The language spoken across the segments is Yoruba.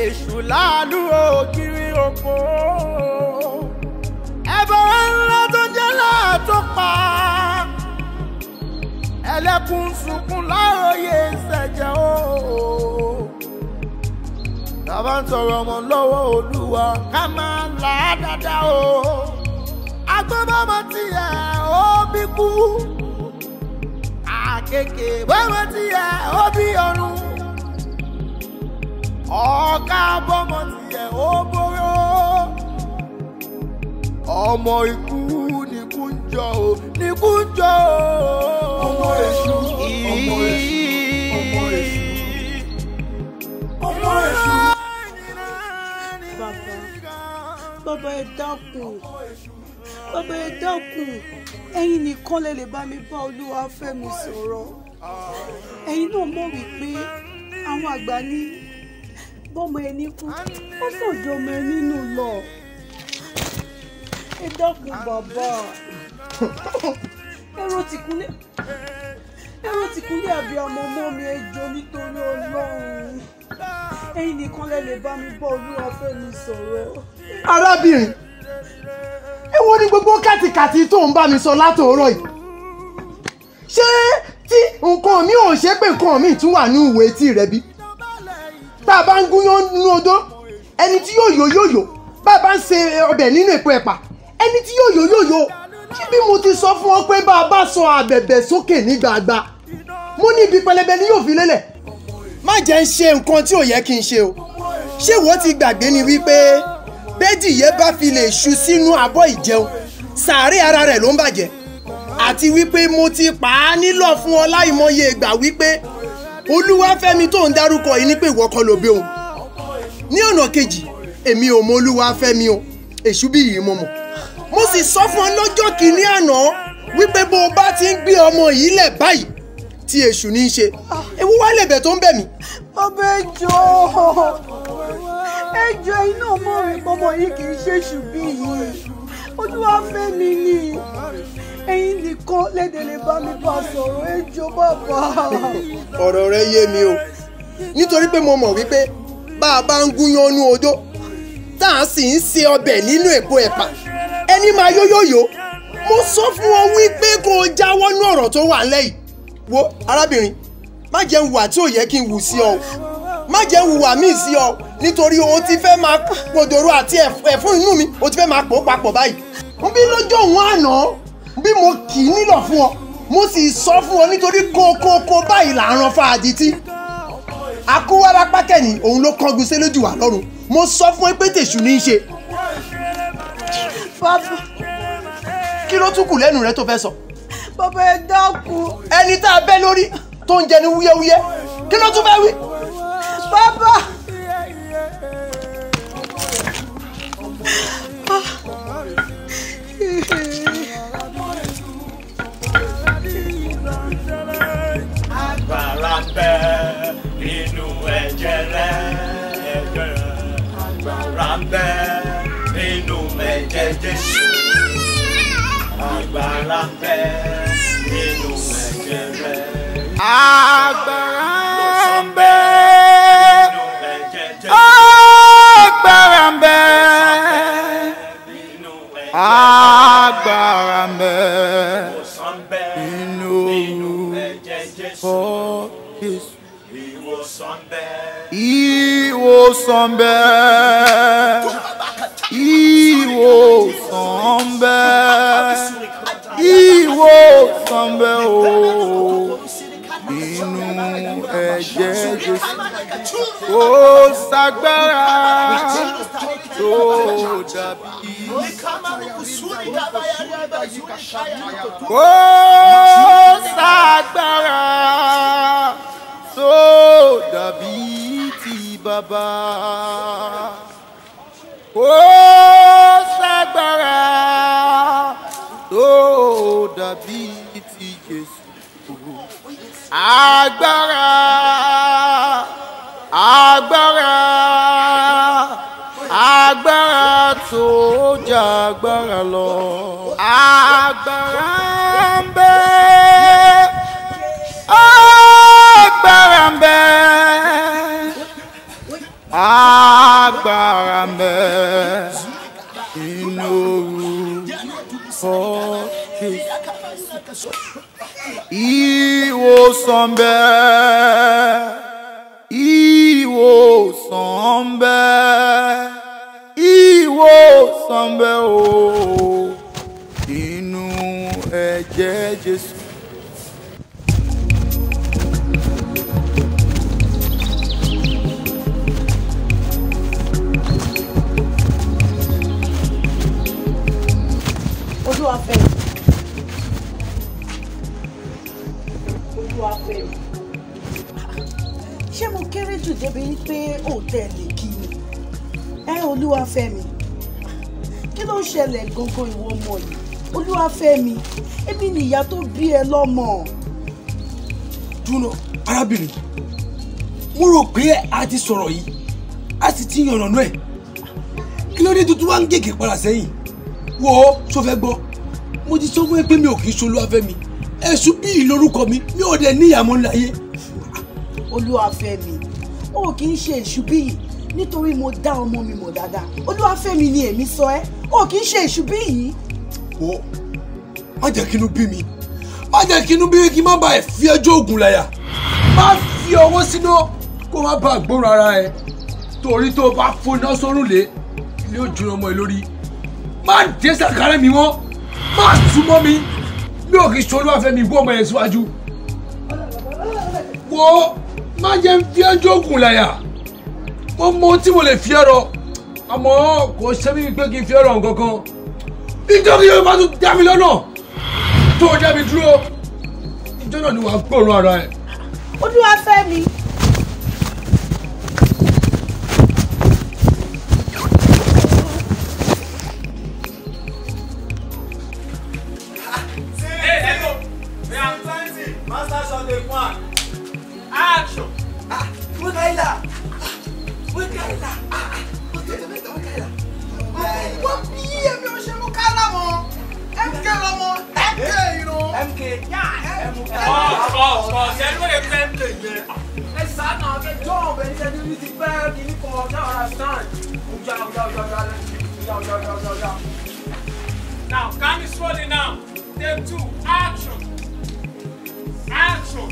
Èṣù láàlú ògiri òpó, ẹbọra ńlá tó jẹ́ láàtó pa, ẹlẹ́kùn sunkún láròyé ìṣẹ̀jẹ̀ o. Tàbá ń tọrọ ọmọ lọ́wọ́ Olúwa ká máa là á dáadáa o. Agbọ́bọ́mọ tiẹ̀ ó bí kú, àkekèé bọ́mọ tiẹ̀ ó bí ọ̀run. Ọ̀gá bọ́mọ tiẹ̀ ó bóró. Ọmọ ikú nikú ń jọ o, nikú ń jọ o. Ọmọ èṣù, ọmọ èṣù, ọmọ èṣù, ọmọ èṣù. Bàbá, bàbá ẹ dákun, bàbá ẹ dákun, ẹ̀yin nìkan lẹ lè bá mi bá Olúwafẹ́mi sọ̀rọ̀. Ẹ̀yin náà mọ̀ wípé àwọn àgbà ní bọ́mọ ẹni kú, ó sàn ju ọmọ ẹni nù lọ. Ẹ dákun bàbá, ẹ̀rọ tìkúnlẹ̀ àbíamọ mọ́ mi, ẹ jọ̀ọ́ nítorí Ọlọ́run. Ẹ̀yin nìkan lẹ lè bá mi bá Olúwafẹ́mi sọ̀rọ̀. Arábìnrin, èwo ni gbogbo kàtìkàtì tó ń bá mi sọ látòórọ̀ yìí? Ṣé tí nǹkan mi ò ṣe pé nǹkan mi tún wà ní ìwé etí rẹ bí? Tá a bá ń gúnyán nínú odó, ẹni tí yóò yó yóò yó. Bá a bá ń ṣe ọbẹ̀ nínú èpo ẹ̀pà, ẹni tí yóò yó yóò yó. Ṣé bí mo ti sọ fún ọ pé bá a bá sọ àbẹ̀bẹ̀ sókè ní gbàgbà, mo ní ibi pẹlẹbẹ ni yóò fi lélẹ̀. Má jẹ́ ń ṣe nǹkan tí ò yẹ kí n ṣe o. Ṣé ìwọ ti gbàgbé ni wípé bẹ́dìyẹ bá fi lè ṣu sínú abọ́ ìjẹun, sàárè ara rẹ̀ ló ń bàjẹ́? Àti wípé mo ti pa á nílọ̀ fún ọ láìmọye ìgbà wípé Olúwafẹ́mi tó ń dárúkọ yìí ní pé ìwọ kọ́ ló bí òun. Ní ọ̀nà kejì, èmi ò mọ Olúwafẹ́mi o, èṣù bí yìí mo mọ̀. Mo sì sọ fún ọ lọ́jọ́ kìíní àná wípé bó o bá ti ń gbé ọmọ yìí lẹ̀ báyìí tí èṣù ní í ṣe, ewu wá lẹ̀bẹ̀ tó ń bẹ̀ mí. Bàbá ẹ jọ̀ọ́, ẹ jọ̀ọ́, iná ọmọ mi ọmọ yìí kì í ṣèṣù bí yìí. Olúwafẹ́mi ni, ẹ̀yin nìkan lẹ́dẹ̀ lè bá mi bá sọ̀rọ̀, ẹ jọ̀ọ́ bàbá. Ọ̀rọ̀ rẹ yé mi o, nítorí pé mo mọ̀ wípé bá a bá ń gúnyán nú odó, tá a sì ń se ọbẹ̀ nínú èpo ẹ̀pà, ẹni máa yóyóyó. Mo sọ fún ọ wípé kó o jáwọ́ nú ọ̀rọ̀ tó wà ńlẹ̀ yìí. Wo arábìnrin, má jẹ́ ń hùwà tí ò yẹ kí n hù sí ọ o, má jẹ́ ń hùwà míì sí ọ, nítorí o ti fẹ́ máa pòdòrò àti ẹ̀fún inú mi, o ti fẹ́ máa pò papọ̀ báyìí. N bí lọ́jọ́ òun àná bí mo kì í nílọ̀ fún ọ, mo sì sọ fún ọ nítorí kókókó báyìí là ń ran fáadití. Akúwárápá kẹ́ni òun ló kángun sí lójú wa lọ́rùn. Mo sọ fún ẹ pé tèṣù ní í ṣe. Bàbá, kí ló tún kù lẹ́nu rẹ tó fẹ́ sọ? Bàbá ẹ dákun. Ẹni tá a bẹ́ lórí tó ń jẹ ní wúyẹ́wúyẹ́, kí ló tún fẹ́ wí? Bàbá. Agbára ń bẹ nínú ẹ̀jẹ̀ rẹ̀, agbára ń bẹ nínú ẹ̀jẹ̀ Jésù, agbára ń bẹ nínú ẹ̀jẹ̀ rẹ̀. Agbára ń bẹ, agbára ń bẹ, agbára ń bẹ nínú orúkọ Jésù. Ìwòsàn ń bẹ, ìwòsàn ń bẹ, ìwòsàn ń bẹ o nínú ẹ̀jẹ̀ Jésù. Kò ságbára tó dàbí. Kò ságbára tó dàbí ti bàbá. Kò ságbára tó dàbí ti Jésù. Agbára, agbára, agbára tó jà agbára lọ. Agbára ń bẹ, agbára ń bẹ, agbára ń bẹ nínú orúkọ Jésù. Ìwòsàn ń bẹ, ìwòsàn ń bẹ, ìwòsàn ń bẹ o nínú ẹ̀jẹ̀ Jésù. Olúwafẹ́mi. Olúwafẹ́mi. Ṣé mo kéré jù débi pé òtẹ́ẹ̀lì kí ni? Ẹ Olúwafẹ́mi. Kí ló ń ṣẹlẹ̀ gangan ìwọ ọmọ yìí? Olúwafẹ́mi, èmi ni ìyá tó bí ẹ lọ́mọ. Dúró arábìnrin, mo rò pé a ti sọ̀rọ̀ yìí, a sì ti yànnàná ẹ̀. Kí ló dé tuntun wá ń gègé padà sẹ́yìn? Wo ṣó fẹ́ gbọ́, mo ti sọ fún ẹ pé mi ò kì í ṣe Olúwafẹ́mi, ẹ̀sùn bíi lórúkọ mi, mi ò dẹ̀ níyàmọ́ láyé. Olúwafẹ́mi, o kì í ṣe èṣù bíi nítorí mo dá ọmọ mi mọ̀ dáadáa. Olúwafẹ́mi ni èmi sọ ẹ́, o kì í ṣe èṣù bíi. Wo má jẹ́ kínú bí mi, má jẹ́ kínú bí mi kí n má bàa fi ẹjọ́ ògùn láyà, má fi ọwọ́ síná kó má bàa gbóòórùn ara ẹ, torí tó o bá foná sórùn lé ilé òjò ọmọ ẹ lórí. Má dé sàkárẹ̀ mi mọ́, má súnmọ́ mi, mi ò kì í ṣe Olúwafẹ́mi bú ọmọ yẹn síwájú. Wo má jẹ́ ń fi ẹjọ́ ògùn láyà, mo mọ ohun tí mo lè fi ẹ̀rọ, àmọ́ kò ṣe mí pé kí n fi ẹ̀rọ nǹkan kan. Nítorí yóò bá tún dá mi lọ́nà tó o dá mi dúró, ìjọ náà ni wàá gbóòórùn ara ẹ̀. Olúwafẹ́mi. Now, come slowly now. Take two. Action. Action.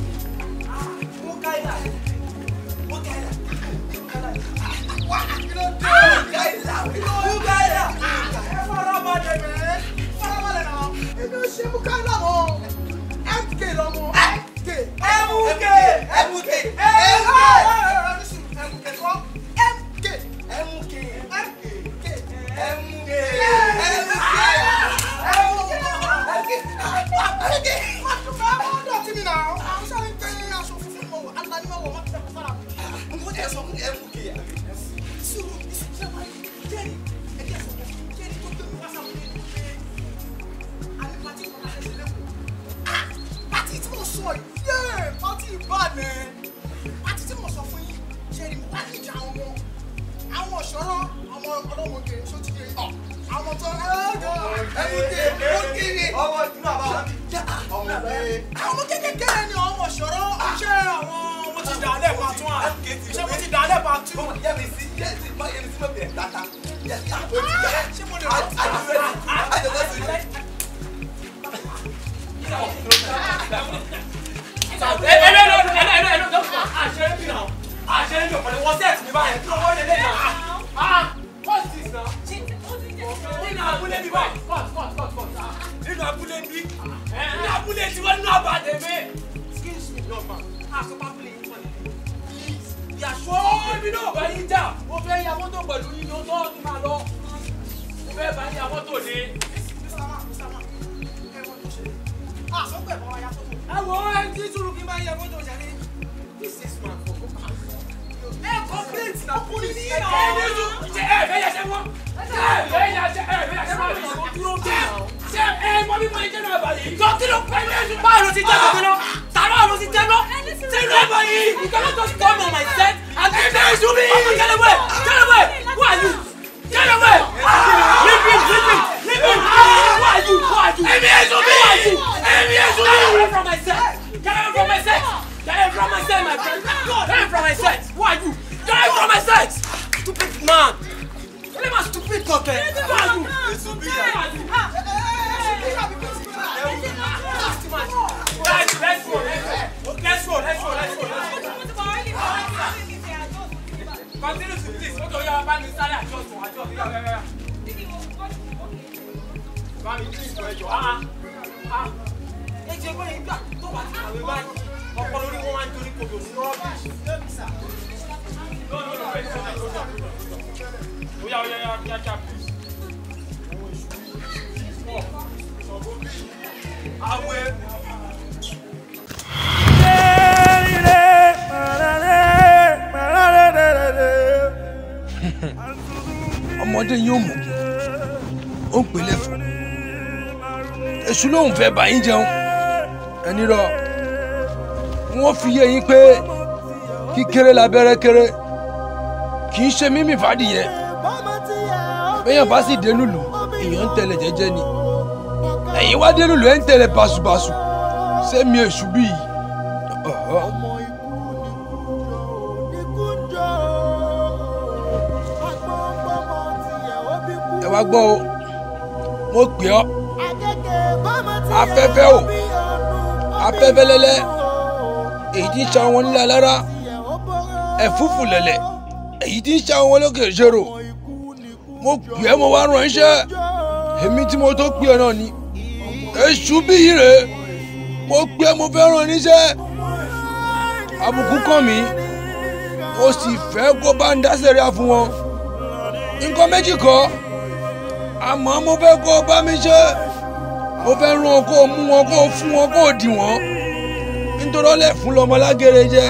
bí mo jẹ́ náà báyìí. Jọ kí ló pẹ́ ní ẹ̀sùn báwo ló ti jẹ́ gbogbo náà? Tààrà ló ti jẹ́ náà. Ṣé ìlú ẹ̀bọ̀ yìí? You cannot just come on my set and be very stupid. Ọmọ get away! Get away! Who are you? Get away! Leave him! Leave him! Leave him! Who are you? Who are you? Èmi ẹ̀sùn mi! Who are you? Èmi ẹ̀sùn mi! Get away from my set! Get away from my set! Get away from my set, my friend! Get away from my set! Who are you? Get away from my set! Stupid man! What am I stupid cockhead? Who are you? Who are you? Guys, let's go, let's go. Let's go, let's go, let's go, let's go. Continue to please. Okay, yeah, bá mi sáré adjust, adjust. Yeah, yeah, yeah. Bá mi please, ẹjọ́. Ah, ah. Ẹ jẹ́ kó lè gbà tó bá ti kàwé báyìí. Ọ̀pọ̀ lórí wọn máa ń torí kodò ní rubbish. No, no, no, wait, hold on, hold on. Oya, oya, oya, kíákíá, please. Àwẹ̀. Ọmọdé yóò mú kí ó ń pè lẹ́fọ̀. Èṣù lòun fẹ́ bá yín jẹun. Ẹni rọ, wọ́n fi yé yín pé kíkéré labẹ́rẹ́ kéré kì í ṣe mímì fàdìyẹ. Béèyàn bá sì dé lùlù, èèyàn ń tẹ̀lé jẹ́jẹ́ ni. Ẹ̀yin wá dé lùlù ẹ̀ ń tẹ̀lé bàṣubàṣu. Sẹ́mi èṣù bí yìí. Ẹ wá gbọ́ o, mo pè ọ́, afẹ́fẹ́ o, afẹ́fẹ́ lẹ́lẹ́, èyí tí ń ṣa wọn nílẹ̀ alára, ẹ̀fúùfù lẹ̀lẹ̀, èyí tí ń ṣa wọn lókè ìṣòro. Mo pè ẹ́, mo wá rán iṣẹ́, èmi tí mo tó pè ọ́ náà ni, èṣù bí yìí rèé. Mo pè ẹ́, mo fẹ́ rán níṣẹ́. Àbùkù kàn mí, mo sì fẹ́ kó bá ń dá sẹ̀ríà fún wọn. Nǹkan méjì kọ́, àmọ́ mo fẹ́ kó bá mi ṣe. Mo fẹ́ rán kó mú wọn, kó fún wọn, kó dì wọ́n. Nítorí ọlẹ́ fún lọmọlágere jẹ,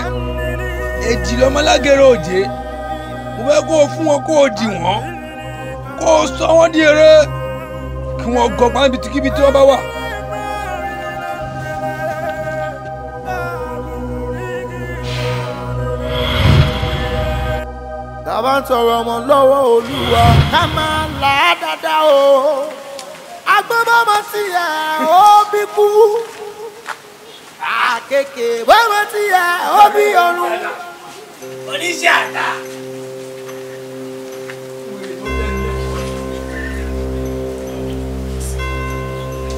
èjì lọmọlágere òjé. Mo fẹ́ kó fún wọn, kó dì wọ́n, kó sọ wọ́n di eré, kí wọ́n gọ pa níbikíbi tí wọ́n bá wà. Tàbá ń tọrọ ọmọ lọ́wọ́ Olúwa ká máa là á dáadáa o. Agbọ́bọ́mọ tí ẹ̀ ó bí kú. Àkekè bọ́mọ tí ẹ̀ ó bí ọ̀run. Oníṣẹ́ àtà.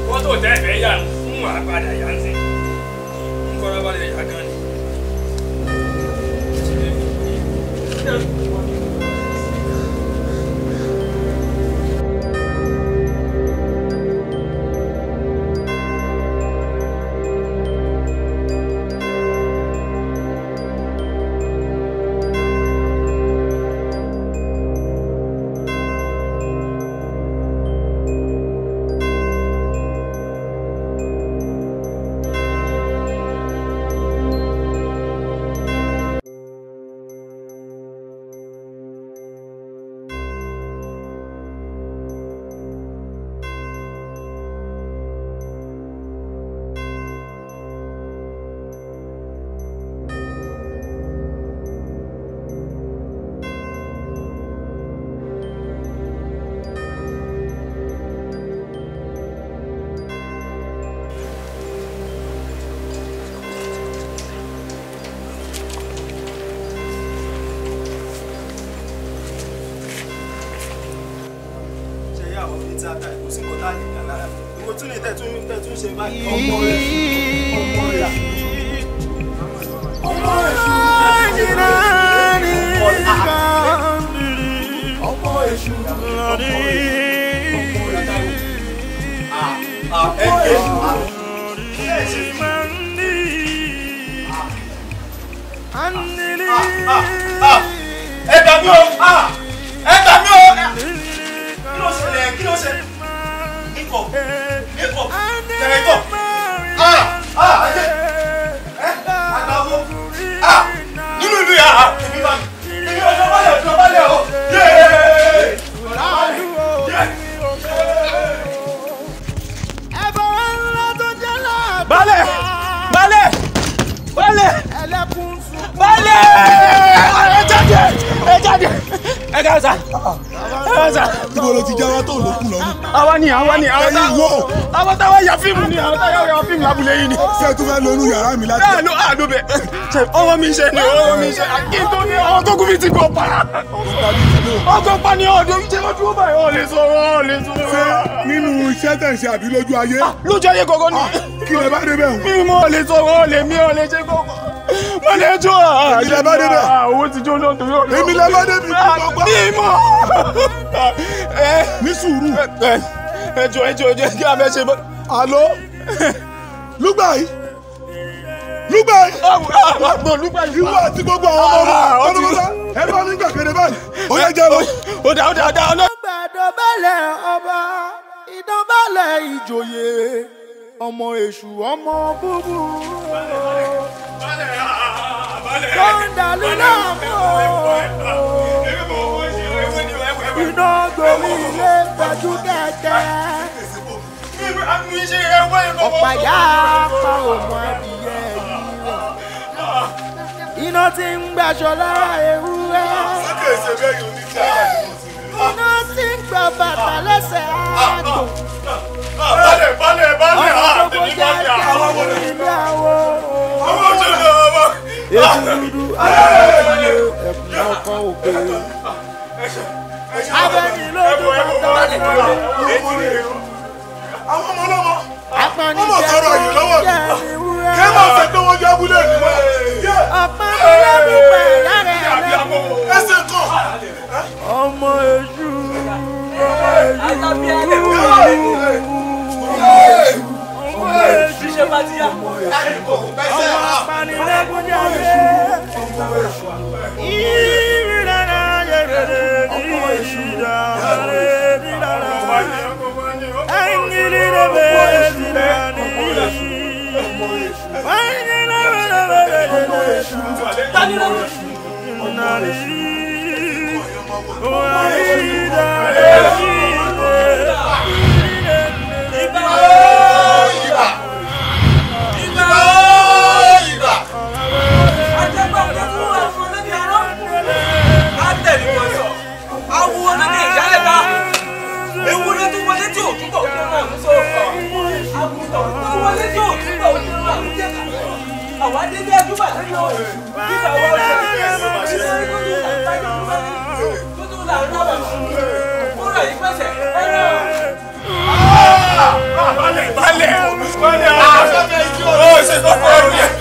Wọ́n tó tẹ́ ẹ̀fẹ́ yà ń wà padà yà ń sìn. Ń kọ́ra balẹ̀ yà gan ni. Ẹ gbà mí o! Ẹ gbà mí o! Kí ló ṣẹlẹ̀? Kí ló ṣẹlẹ̀? Ikọ̀! Ikọ̀! Jẹ̀rẹ̀tọ̀! Ayé! Àgbàwo! Nínú ìlú yà á! Èmi bá mi! Èmi ọjọ́ balẹ̀ ọjọ́ balẹ̀ o! Yéé! Yéé! Jáde. Ẹ ká sá. Ẹ ká sá. Ibo ló ti já wa tó lókun lọ́rùn. Àwa ni àwa ni àwọn Ẹ̀yin wo? Àwọn táwa ya fíìmù ni àwọn táwa ya fíìmù lábúlé yìí ni. Ṣé ẹ tún fẹ́ lọ inú yàrá mi láti. Bẹ́ẹ̀ ló àdó bẹ̀. Ṣé ọwọ́ mi ṣe ni ọwọ́ mi ṣe kí n tó ní ọwọ́ tó kú mi ti gbọ́ pa. Ọkọ̀ pa ni ọ̀dọ́ ṣé wọ́n dúró báyìí ọ̀ lè sọ̀rọ̀ ọ̀ lè sọ̀rọ̀. Ṣé nínú iṣẹ́ tẹ̀ ń ṣe àbí lójú ayé? Lójú ayé gọ́gọ́ ni. Kí lẹ bá débẹ̀ hùn? Mi mọ̀ lè sọ̀rọ̀ ọ̀ lè mí ọ̀ lè ṣe gọ́gọ́. Mo lè jó à. Èmi lẹ bá débẹ̀. Owó ti jó náà torí ọ̀dọ́. Èmi lẹ bá débi kí lọ gbọ́. Mi mọ̀. Ní sùúrù. Ẹ jọ̀ọ́ ẹ jọ̀ọ́ ẹ jọ̀ọ́ kí a fẹ́ ṣe bọ́. Àlọ́ lúgbà yìí lúgbà yìí. Lúgbà yìí. Ìwọ àti gbogbo àwọn ọmọ ọmọ ọmọ ẹ bá mi gbàgede báyìí. Ó yẹ jẹ́ lọ. Ó dà ó dà ó dà ó dà. Gbàdọ̀bálẹ̀ ọba, ìdọ̀bálẹ̀ ìjòyè, ọmọ èṣù ọmọ búburú. Tó ń dàlú láàmú o. Iná gorí ilé gbajú kẹ̀kẹ́. Ọ̀pá yá pa òmò adìyẹ yìí rẹ̀. Iná ti ń gbaṣọ lára ewúrẹ́. Iná ti ń gba bàtà lẹ́sẹ̀ àgbò. Balẹ̀ balẹ̀ balẹ̀ Ọmọ tó kọjá jẹ́ ilé àwọ̀. Ọmọ tó lọ ọmọ. Ètò dúdú aláwọ̀ ẹ̀kún ọkọ̀ òkè. Abẹ́ni lójú bàtà lọ́wọ́. Àwọn ọmọ ọlọ́mọ. Apani Wọ́n mọ̀ jẹ́ sọ̀rọ̀ àyè lọ́wọ́ mi. ewúrẹ́. Kí máa fẹ́ pé wọ́n jẹ́ abúlé mi mọ́. Ọ̀pá mi lẹ́nu pẹ̀ lára ẹ̀ lẹ́nu. Ẹsẹ̀ kan. Ọmọ èṣù ọmọ èṣù. Ọmọ èṣù. Ọmọ apanilẹ́kúnjayé. Ìrìnàrà yẹrẹrẹ ní ìdàrẹ́ ìdàrẹ́. Ewúrẹ́ tó wọlé tí ò túbọ̀ ó máa ń sọ àgùntàn tó wọlé tí ò túbọ̀ ó máa ń jẹ́ àwọn adédé ẹdúbà lórí ọ̀rọ̀ nígbà wọ́n ṣe tó tó là ń rábà ó rà yí pẹ̀sẹ̀ ẹ̀rọ. Balẹ̀ balẹ̀ balẹ̀ ó ṣe tó kọ́ ọ̀rọ̀ yẹn.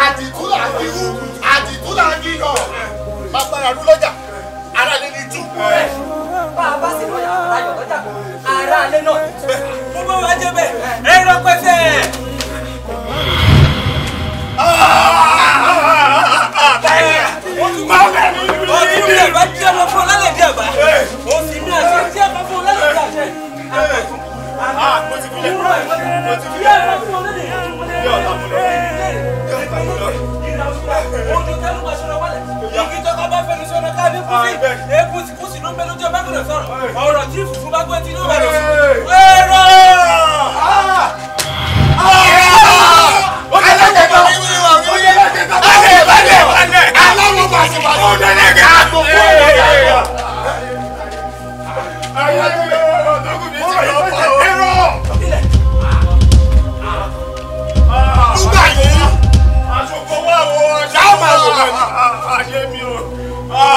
Àdìtú là ń dirú, àdìtú là ń yíyọ. Bàbára ló lọ́jà, ara lè ní tú. Bá a bá sì lọ́jà, ayọ̀ lọ́jà, ara alẹ́ náà. Mo bá wa jẹ́ bẹ́ẹ̀, ẹ̀rọ pẹ̀sẹ̀. Ọtún mi àbá jẹ́ ọmọ fún ọlálẹ̀ dí àbá. Òsì mi àṣẹ jẹ́ ọmọ fún ọlálẹ̀ dí àṣẹ. Ọ̀rọ̀ tí fùfú bá gbé tí ló bá lọ sí. Ẹ̀rọ!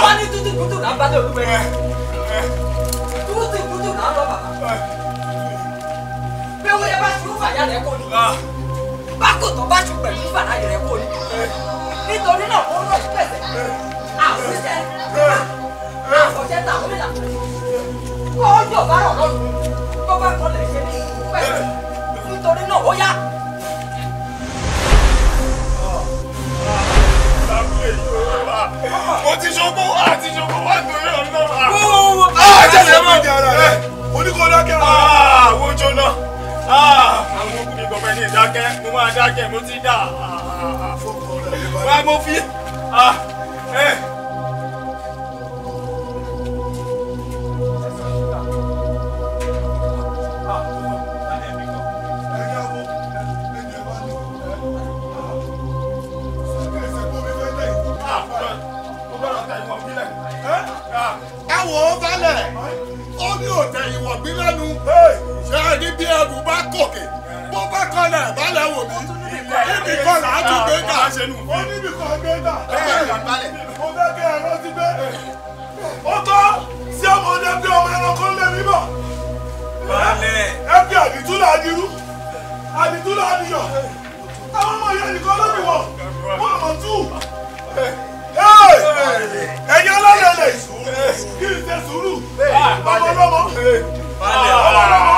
Wọ́n ní tútù kútù là ń bá lé olúwẹ̀rí. Tútù kútù là ń lọ bàbá. Bí ewúrẹ́ bá ṣubú fàyà rẹ̀ kò ní. Bákòtò bá ṣu pẹ̀lú fàyà rẹ̀ kò ní. Nítorí náà ó rọ̀ ìpẹ̀sẹ̀. Àwùjẹ àfọ̀jẹ́ tàwọn ìlà. Kó ọjọ́ bá rọ̀ lọ́rùn. Bó bá kọ́ lè ṣe ní pẹ̀sẹ̀. Nítorí náà ó yá. Mo ti ṣokó àti ṣokó wá torí ọ̀nà. Jẹ́sẹ̀ máa di ara rẹ̀. Oníkó dákẹ́ ara rẹ̀. Àwọn jóná. Àwọn okùnrin gbọ̀ngàn ní ìdákẹ́. Mo máa dákẹ́, mo ti dà. Wá mo fi. Káwọ́ balẹ̀ ó ní òtẹ̀ ìwọ̀ gbí lẹ́nu ṣé ẹ ní bí ẹrù bá kòkè bó bá kọlẹ̀ balẹ̀ wò mí níbi kan là á tún gbé gbà. Ó níbi kan gbé gbà. Mo fẹ́ kí ẹ rántí pé ó tọ́ sí ọmọdé pé ọmọ ẹranko ń lé mi bọ̀. Ẹ fi àdìtú là á dirú àdìtú là á diyọ̀ àwọn ọmọ ìyá nìkan ló bí wọ̀ wọ́n mọ̀ tú. Ẹ̀yin ọlọ́lẹ̀lẹ̀ kí n ṣe sùúrù ọmọ ọlọ́mọ ọmọ ọlọ́mọ.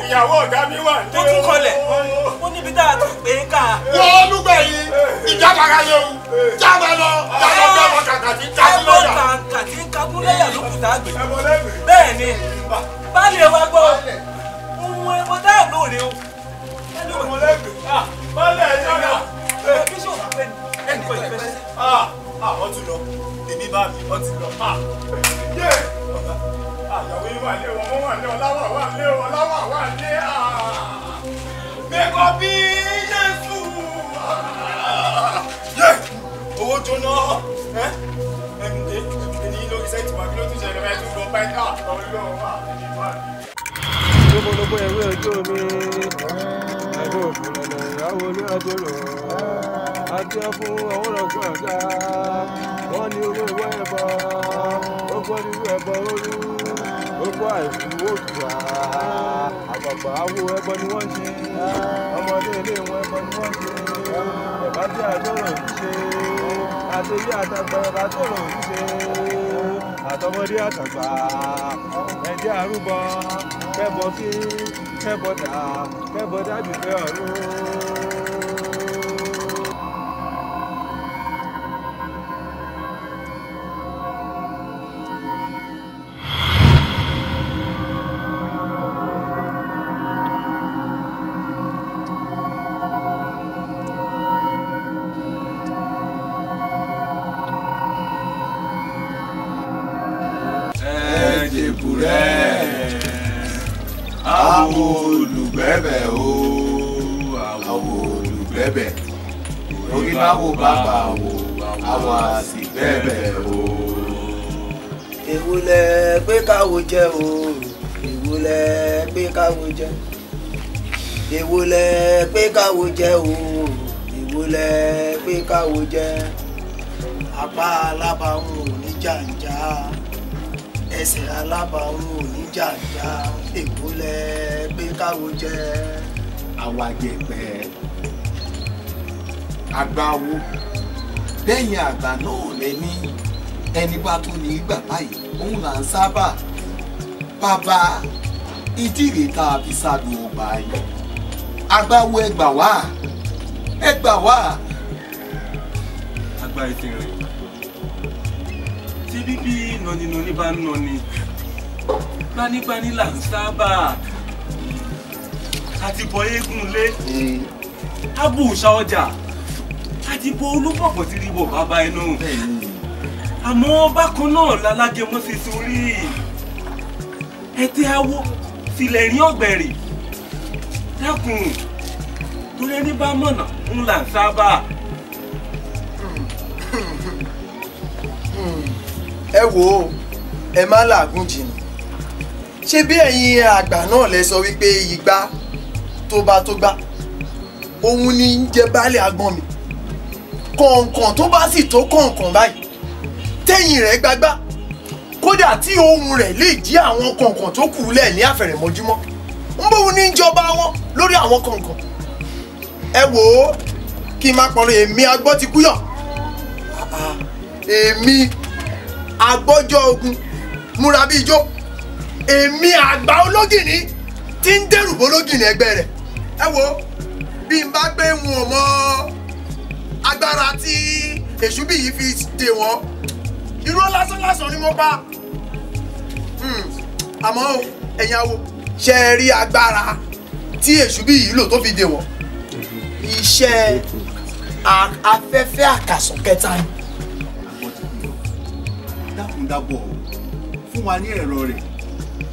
Ìyàwó ọ̀gá mi wà ní. Tó tún kọlẹ̀ ó níbi tá a tún pè é ká. Wọ́n lúgbẹ̀yìn ìjábára yẹ̀wò jábà lọ jábà bí ọmọ kàkà tí ń kagún lẹ́yà. Ẹbọ kàkà tí ń kagún lẹ́yà ló kù tá a gbé. Bẹ́ẹ̀ ni baálé wa gbọ́ ohun ẹbọ tá a lóore o. Baálé ẹ̀ jára. Bíṣọ̀pù pé ẹnì kan ìfẹ́ ṣe. Wọ́n ti lọ èmi bá mi wọ́n ti lọ. Àyàwó yìí wà lé wọn, wọ́n wà lé ọláwà wà lé ọláwà wà lé. Mẹ́kọ̀ bí Jésù. Owó jóná. Ẹ̀mí ẹni lórí sẹ́ẹ̀tì wa kí ló tún ṣẹlẹ̀ ẹ̀ tún gbọ́ pẹ́ńtà ọlọ́run wà ní wà. Lóbólóbó ẹ̀wé ojú omi, ẹ̀dùn òfurufú ìyàwó olúwàjòrò, àti ẹ̀fún ọ̀wọ́rọ̀gbọ̀n ọ̀gá, wọ́n ní owó ìwọ́ ẹ̀bọ, ó gbọ́ nírú ẹ̀bọ orú, ó gbọ́ àìkú òdùà, àgbààgbà awo ẹbọ ni wọ́n ṣe, ọmọdé ilé wọn ẹbọ ni wọ́n ṣe, ẹ̀bá tí àjọrò ń ṣe, àtẹ̀yẹ àtàgbà ẹ̀bá tòrò ń ṣe, àtọmọdé àtàgbà ẹ̀jẹ̀ àrúbọ kẹ́bọ kí kẹ́bọ dà kẹ́bọ dájú pé ọ̀run. Àwo olùgbẹ́bẹ̀ o, àwo olùgbẹ́bẹ̀, orí máa wo bàbá wo, àwọn àsìgbẹ́bẹ̀ o. Èwo lẹ gbé káwo jẹ o, èwo lẹ gbé káwo jẹ, èwo lẹ gbé káwo jẹ o, èwo lẹ gbé káwo jẹ, apá alábàáhùn ò ní jàǹjà, ẹsẹ̀ alábàáhùn ò ní jàǹjà, èwo lẹ gbé káwo jẹ. Àwa jẹ̀pẹ̀ àgbáwo lẹ́yìn àgbà náà lẹ́ni ẹni bá tún ní gbà báyìí òun là ń sábà bàbá ìdíre tá a fi sádùn ọgbà yìí àgbáwo ẹ gbà wá ẹ gbà wá. Àgbà ìtìrìn tí bíbí nọninọni bá ń nọni gbanigbani là ń sábà àti bọ eégún lé abùsà ọjà àti bọ olúbọ̀bọ̀ tí rí bọ̀ bàbá inú àmọ́ bákan náà lálágẹmọ ṣe sórí ẹtẹ awo tilẹ̀ rí ọ̀gbẹ̀rì dákun torí ẹni bá mọ̀nà ń là ń sábà. Ẹ wo ẹ má làágùn jìnnà ṣé bí ẹ̀yin àgbà náà lẹ sọ wípé ìgbà tó bá tó gbá òun ni ń jẹ baálé agbọ́n mi kọ̀ọ̀kan tó bá sì tó kọ̀ọ̀kan báyìí tẹ́yìn rẹ̀ gbagbá kódà tí ohun rẹ̀ lè jí àwọn kọ̀ọ̀kan tó kù lẹ̀ ní àfẹ̀rẹ̀mọ́júmọ́ ń bóun ní jọba wọn lórí àwọn kọ̀ọ̀kan. Ẹ wò ó kí n má pọnrin èmi agbọ́ ti kúyọ̀ èmi agbọ́jọ́ ogun múra bí ijó èmi àgbà ológìní tí ń dẹ́rù bólógìní ẹgbẹ́ rẹ̀. Ẹ wo bí n bá gbé wọn mọ agbára tí èṣù bí yìí fi dè wọ́n irọ́ lásán lásán ni mo pa. Àmọ́ ẹ̀yin awo ṣe é rí agbára tí èṣù bí yìí lò tó fi dè wọ́n iṣẹ́ afẹ́fẹ́ àkàsọ̀ kẹta ni. Dákúndábọ̀ fún wa ní ẹ̀rọ rẹ̀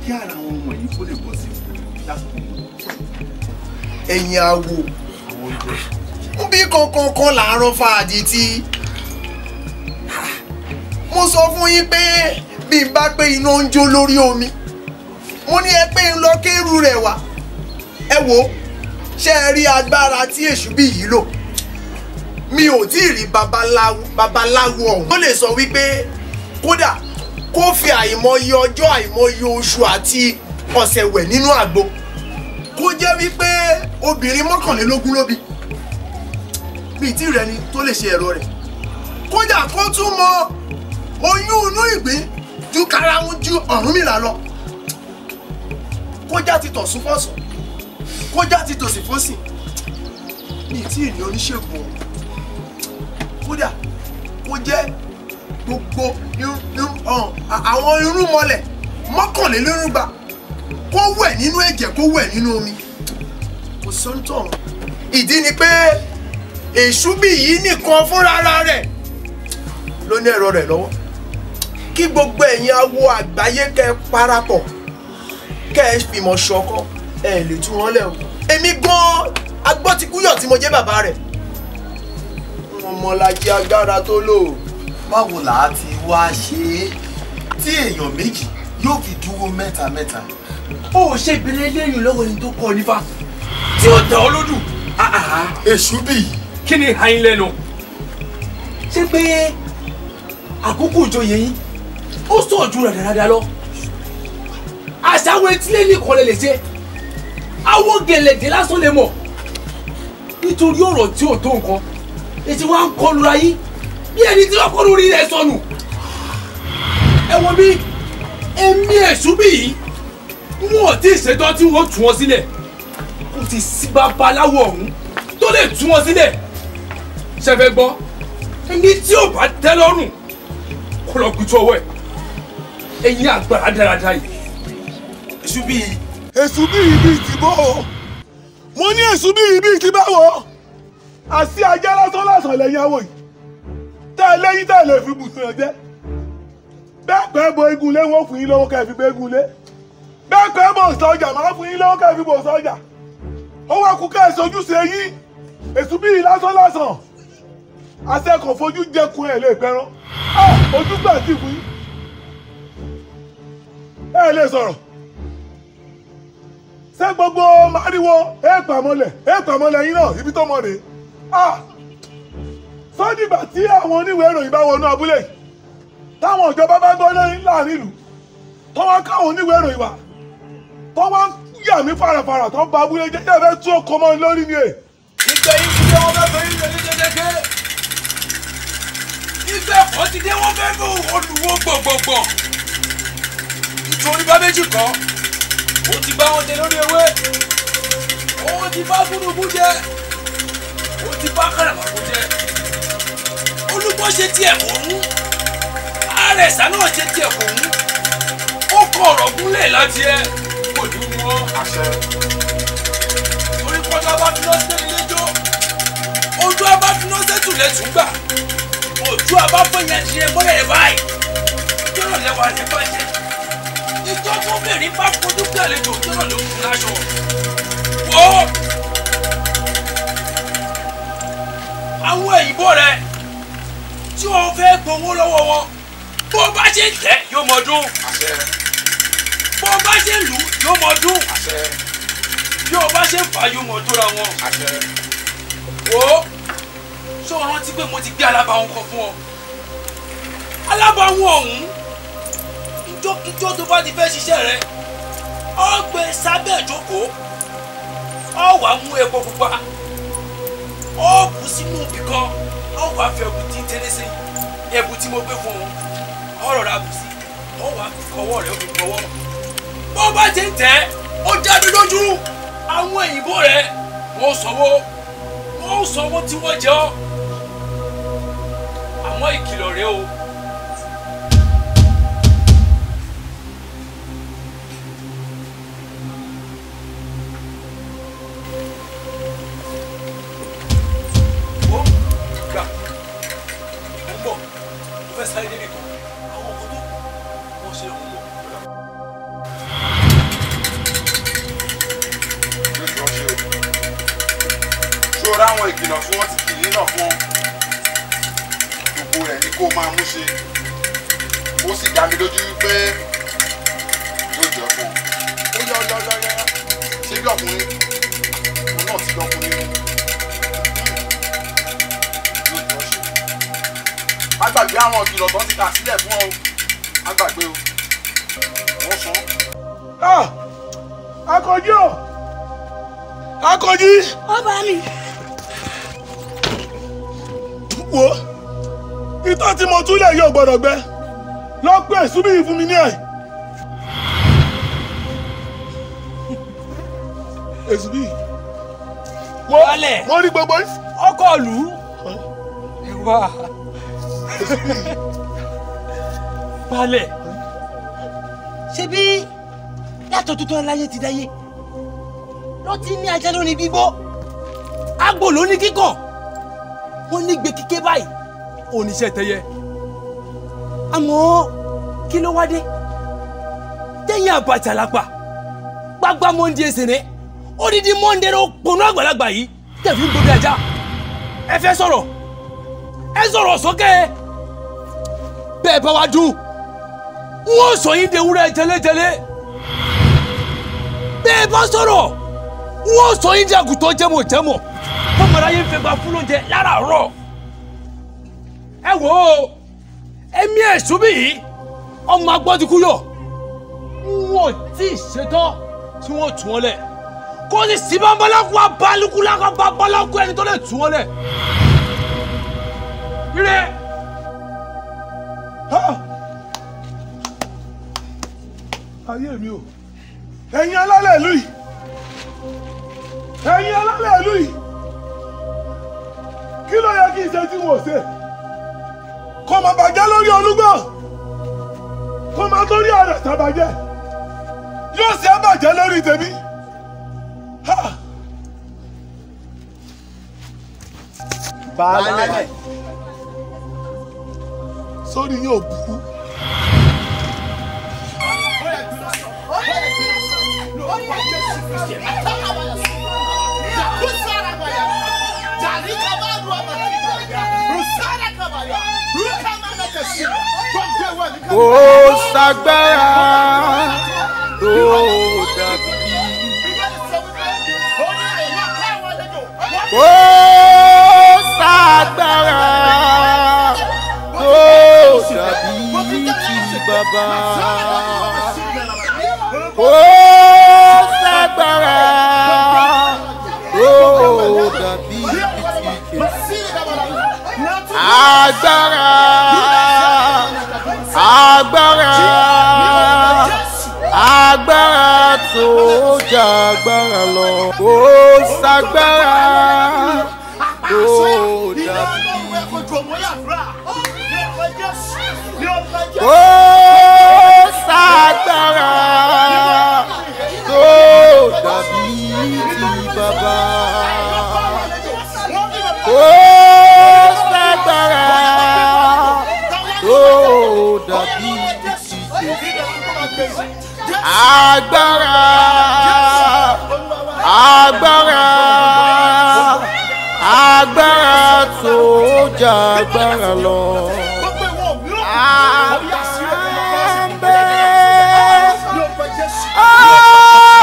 kí ara àwọn ọmọ yìí kó lè bọ́ sí i dákun. Ẹ̀yin awo ń bí kankan kan là ń rán fàdí tí mo Mo sọ fún yín pé bí n bá pé iná ń jó lórí omi, mo ní ẹ pé ń lọ kérú rẹ̀ wá. Ẹ wò ó, ṣé ẹ rí agbára tí Èṣùbí yìí lò? Mi ò tí ì rí babaláwo ọ̀hún ó lè sọ wípé kódà kó fi àìmọye ọjọ́, àìmọye oṣù àti ọ̀sẹ̀ wẹ̀ nínú àgbo, kó jẹ́ wípé obìnrin 21 ló bí, bíi tí rẹ ni tó lè ṣe ẹ̀rọ rẹ̀. Kódà kó tún mọ oyún inú ìgbín ju karahun ju Ọ̀rúnmìlà lọ. Kójá ti tọ̀sún fọ̀sùn, kójá ti tòsì fọ́sìn, bíi tí ìní oníṣègùn ọ̀hún. Kódà kó jẹ́ gbogbo àwọn irúnmọlẹ̀ 221 kó wẹ̀ nínú ẹ̀jẹ̀, kó wẹ̀ nínú omi, kò sóńtọ̀. Ìdí ni pé Èṣùbí yìí nìkan fúnra rẹ̀ ló ní ẹ̀rọ rẹ̀ lọ́wọ́. Kí gbogbo ẹ̀yin awo àgbáyé kẹ́ ẹ parapọ̀, kẹ́ ẹ fìmọ̀ ṣọ̀kan, ẹ lè tú wọn lẹ̀ o. Èmi gan-an agbọ́tikúyọ̀ tí mo jẹ́ bàbá rẹ̀, wọn mọ̀lájí agbára tó lò. Báwo là á ti wá ṣe é tí èèyàn méjì yóò fi dúró mẹ́ta mẹ́ta? Ó ṣe ìbílẹ̀ eléyìí lọ́wọ́ ẹni tó kọ́ ọ nífà tí ó tẹ̀ ọ́ lójú. Èṣùbí. Kí ni àyín lẹ́nu? Ṣé pé àkókò ìjòyè yín ó sàn ju ràdàràdà lọ? Àṣàwọ̀ etílé nìkan lè ṣe, àwọn gẹ̀lẹ̀dẹ̀ lásán lè mọ̀. Nítorí ọ̀rọ̀ tí ò tó nǹkan, ètí wàá ń kọlu ra yín bí ẹni tí wọ́n kọlu rí rẹ̀ sọnù. Ẹ wo bí èmi Èṣùbí yìí, wọn ò tí ì ṣetán tí wọ́n tú wọn sílẹ̀. Kò sì sí babaláwo ọ̀hún tó lè tú wọn sílẹ̀. Ṣé fẹ́ gbọ́? Ẹni tí ò bá tẹ́ lọ́rùn kó lọ kutu ọwọ́ ẹ̀. Ẹ̀yin àgbàrá dáradára yìí. Èṣùbí yìí. Èṣùbí yìí bíi ti bó o. Mo ní Èṣùbí yìí bíi ti báwo. Àṣì ajá lásán lásán lẹ́yìn àwọ̀ yìí. Tẹ́ ẹ lẹ́yìn tẹ́ ẹ lè fi bùsùn ẹ̀ jẹ́. Bẹ́ẹ̀ pẹ́ bo igun lé, wọ́n fún yín lọ́wọ́ kẹ́ ẹ fi bẹ́ igun lé. Bẹ́ẹ̀ pẹ́ bò sọ́jà, máa fún yín lọ́wọ́ kẹ́ ẹ fi bò sọ́jà. Ó wá kú kẹ́ ẹ sojúṣe yín. Èṣùbí yìí lásán lásán. Àṣẹ kò fojú jẹkun ẹ̀ lè pẹran. Ojú gbà sí fún yín. Ẹ lè sọ̀rọ̀. Ṣé gbogbo máriwo ẹ pàmọ́lẹ̀ yín náà ibi tó mọ̀ rèé? Sọ́dìgbà tí àwọn oníwèé ìròyìn bá wọnú abúlé yìí, táwọn ìjọba bá gbọ́ lẹ́yìn láàrin ìlú, tó wá káwọn oníwèé ìròyìn wá, tó wá yà mí farafara, tó ń ba abúlé jẹ́, jẹ́ fẹ́ tú ọkọ̀ mọ́ lórí ni è. Ìgbẹ́ yìí ti dé, wọ́n fẹ́ fẹ́ yín ní kékeré. Ìgbẹ́ ẹ̀kọ́ ti dé, wọ́n fẹ́ fẹ́ olùwọ́ gbọ̀ngbọ̀ngbọ̀n. Nítorí bá méjì kọ́, ó ti bá wọn jẹ lórí ewé, ó ti bá gúdúgú jẹ, ó ti bá kàràmàkò jẹ. Olúgbọ́ ṣe tiẹ̀ kò mú, àrẹ̀sà náà ṣe tiẹ̀ kò mú, ó kọ ọ̀rọ̀ gúnlẹ̀ láti ẹ kò ní wọ́n. Torí kọjá bá fi lọ́sẹ̀ lẹ́jọ́, ojú abá fi lọ́sẹ̀ tù lẹ́tù gbà, ojú abá fẹ̀yẹ̀ ṣe mọ́lẹ̀ rẹ̀ báyìí, jọ̀rọ̀ lẹ́wà rẹ̀ bàjẹ́. Ìjọ tó bẹ̀rẹ̀ bá fojú pé àlejò jọ̀rọ̀ ló fún láṣọ. Wọ́ àwọn òyìnbó rẹ̀ tí wọ́n fẹ́ gbowó lọ́wọ́ wọn, bó bá ṣe ń tẹ̀ yóò mọ dún, bó bá ṣe ń lù yóò mọ dún, bí o bá ṣe ń fà yóò mọ dúnra wọn. Wò ó, ṣé o rántí pé mo ti gbé alábàáhùn kan fún ọ? Alábàáhùn ọ̀hún, ìjọ́kíjọ́ tó bá ti fẹ́ ṣiṣẹ́ rẹ, ọ gbé sábẹ́ ìjókòó, ọ wàá mú epo pupa, ọ bù sínú ibì kan, ọ wàá fi ẹ̀bù tí ń tẹ́lẹ̀ sí ẹ̀bù tí mo gbé fún ọ, ọ rọra bù sí, ọ wàá fi kọwọ́ rẹ̀, ó fi kọwọ́. Bó bá ti ń tẹ̀, ó dá mi lójú, àwọn òyìnbó rẹ̀ wọ́n sanwó, wọ́n sanwó tí wọ́n jẹ ọ́. Àmọ́ ìkìlọ̀ rẹ o. Gbà, mo ń bọ̀, mo fẹ́ sáré débi kan, àwọn ọkọ̀ tó kù wọ́n ṣe ń bọ̀. Ṣọ́ra àwọn ìkìlọ̀ tí wọ́n ti kì í náà fún gbogbo rẹ̀ ni kó máa mú ṣe. Ó sì dá mi lójú wípé yóò jẹ́ fún ọ. Ó yá yá yá yá, ṣé bí ọkùnrin òun náà ti lọkùnrin yóò jọ ṣe. Má gbàgbé àwọn ìkìlọ̀ tó ti kà sílẹ̀ fún ọ o, má gbàgbé o, wọ́n sọ. Akànjí o, Akànjí. Ọba mi. Wo ìtọ́ tí mo túlẹ̀ yóò gbọ́dọ̀ gbẹ lọ pé èsúbí yìí fún mi ní ẹ̀. Èsúbí wo mo rí gbogbo yìí. Ọkọ ìlú wá balẹ̀ ṣe bí látọ̀ tuntun aláyé ti dáyé ló ti ní ajá lóní gbígbó, àgbò lóní kíkàn, wọ́n ní gbé kíké báyìí oníṣẹ́ tẹyẹ. Àmọ́ kí ló wá dé tẹ̀yìn àbàtà lápá gbágbá mọ́ndé ẹsẹ̀ rẹ̀ odidi mọ́ndé rẹ̀ ponú àgbàlagbà yìí tẹ̀fí ń gbóbi ajá. Ẹ fẹ́ sọ̀rọ̀, ẹ sọ̀rọ̀ sókè. Bẹ́ẹ̀ bá wa dùn, wọ́n sọ yín dewúrẹ́ jẹlẹ́jẹlẹ́. Bẹ́ẹ̀ bá sọ̀rọ̀, wọ́n sọ yín di àgùntàn jẹmọ̀jẹmọ̀. Fọmọdé ayé ń fẹ́ gba fún lóúnjẹ láràárọ̀. Ẹ wò ó, ẹ̀mí ẹ̀sùn bí yìí ọmọ agbọ́dikú yọ. Wọ́n ti ṣetán tí wọ́n tún ọ lẹ̀. Kó o sì sí babaláku abalukú babaláku ẹni tó lè tún ọ lẹ̀. Ire. Ayé mi o, ẹ̀yin alálẹ̀ ìlú yìí, ẹ̀yin alálẹ̀ ìlú yìí, kí ló yẹ kí n ṣe tí wọn ò ṣe? Kò má bàjẹ́ lórí olúgbọ́n, kò má torí ọ̀rẹ́ sàbàjẹ́, yóò ṣe é bàjẹ́ lórí tèmi. Baálẹ̀. Sórí yóò burú. Kò ságbára tó dàbí. Kò ságbára tó dàbí ti bàbá. Kò ságbára tó dàbí ti Jésù. Agbára, agbára, agbára tó jà agbára lọ. Kò ságbára tó dàbí. Kò ságbára tó dàbí ti bàbá. Kò ságbára tó dàbí ti Jésù. Agbára, agbára, agbára tó jà agbára lọ. Agbára ń bẹ,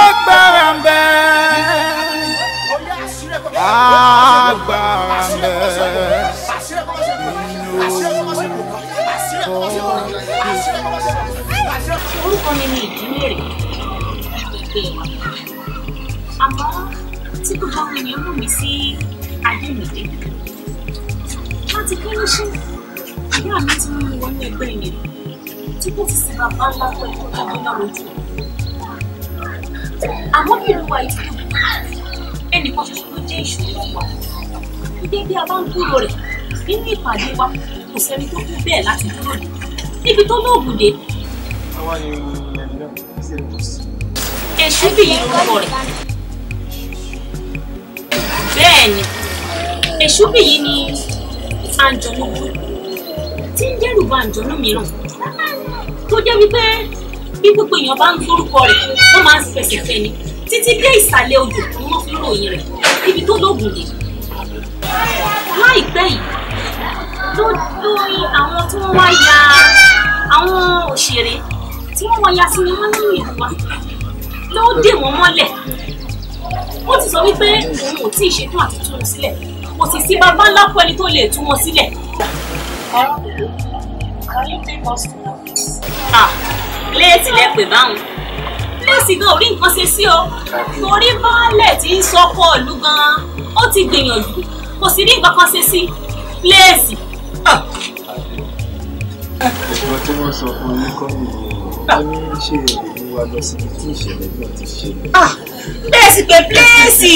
agbára ń bẹ, agbára ń bẹ. Orúkọ mi ni Ìdímèrè ìpè wa, àmọ́ tí gbogbo àwọn ènìyàn mọ̀ mí sí Adémídé. Láti kérésì ìyá mi ti mú mi wọnú ẹgbẹ́ mi tí kò ti sí bàbá ńlá pẹ̀lú ọjọ́ náà lójú. Àmọ́ bí ìlú wa yìí ẹnìkan ṣoṣo ló jẹ́ ìṣòro wa. Gẹ́gẹ́ bí a bá ń gbúrò rẹ̀ nínú ìpàdé wa, kò sẹ́ni tó kú bẹ́ẹ̀ láti dúró dé níbi tó lóògùn dé. Èṣù bìyí lórúkọ rẹ̀. Bẹ́ẹ̀ ni, èṣù bìyí ni àǹjọ̀nú burúkú tí ń dẹ́rù ba àǹjọ̀nú mìíràn tó jẹ́ wípé bí gbogbo èèyàn bá ń gbórúkọ rẹ̀ wọ́n máa ń fẹsẹ̀ fẹ́ ni títí dé ìsàlẹ̀ odò ni wọ́n fi ń ròyìn rẹ̀ níbi tó lóògùn dé. Láìpẹ́ yìí ló lórí àwọn tí wọ́n wá ya Àwọn òṣèré tí wọ́n wá ya sinimá nínú ìlú wa ló dè wọ́n mọ́lẹ̀. Ó ti sọ wípé òun ò tí ì ṣetán àti tú wọn sílẹ̀. Kò sì sí bàbá ńlá fún ẹni tó lè tú wọn sílẹ̀. Can you take us to the office? Ah, léèsì lẹ pè báwọn. Léèsì gan ò rí nǹkan ṣe sí o. Torí baálẹ̀ tí ń sọkọ ìlú gan-an, ó ti gbìyànjú, kò sì rí nǹkan kan ṣe sí. Léèsì. Ìgbà tí wọ́n sọ fún yín kọ́ nìyẹn, wọ́n ní ṣé ẹ lè mú wa lọ síbi tí ìṣẹ̀lẹ̀ náà ti ṣẹlẹ̀. Léèsì pé léèsì.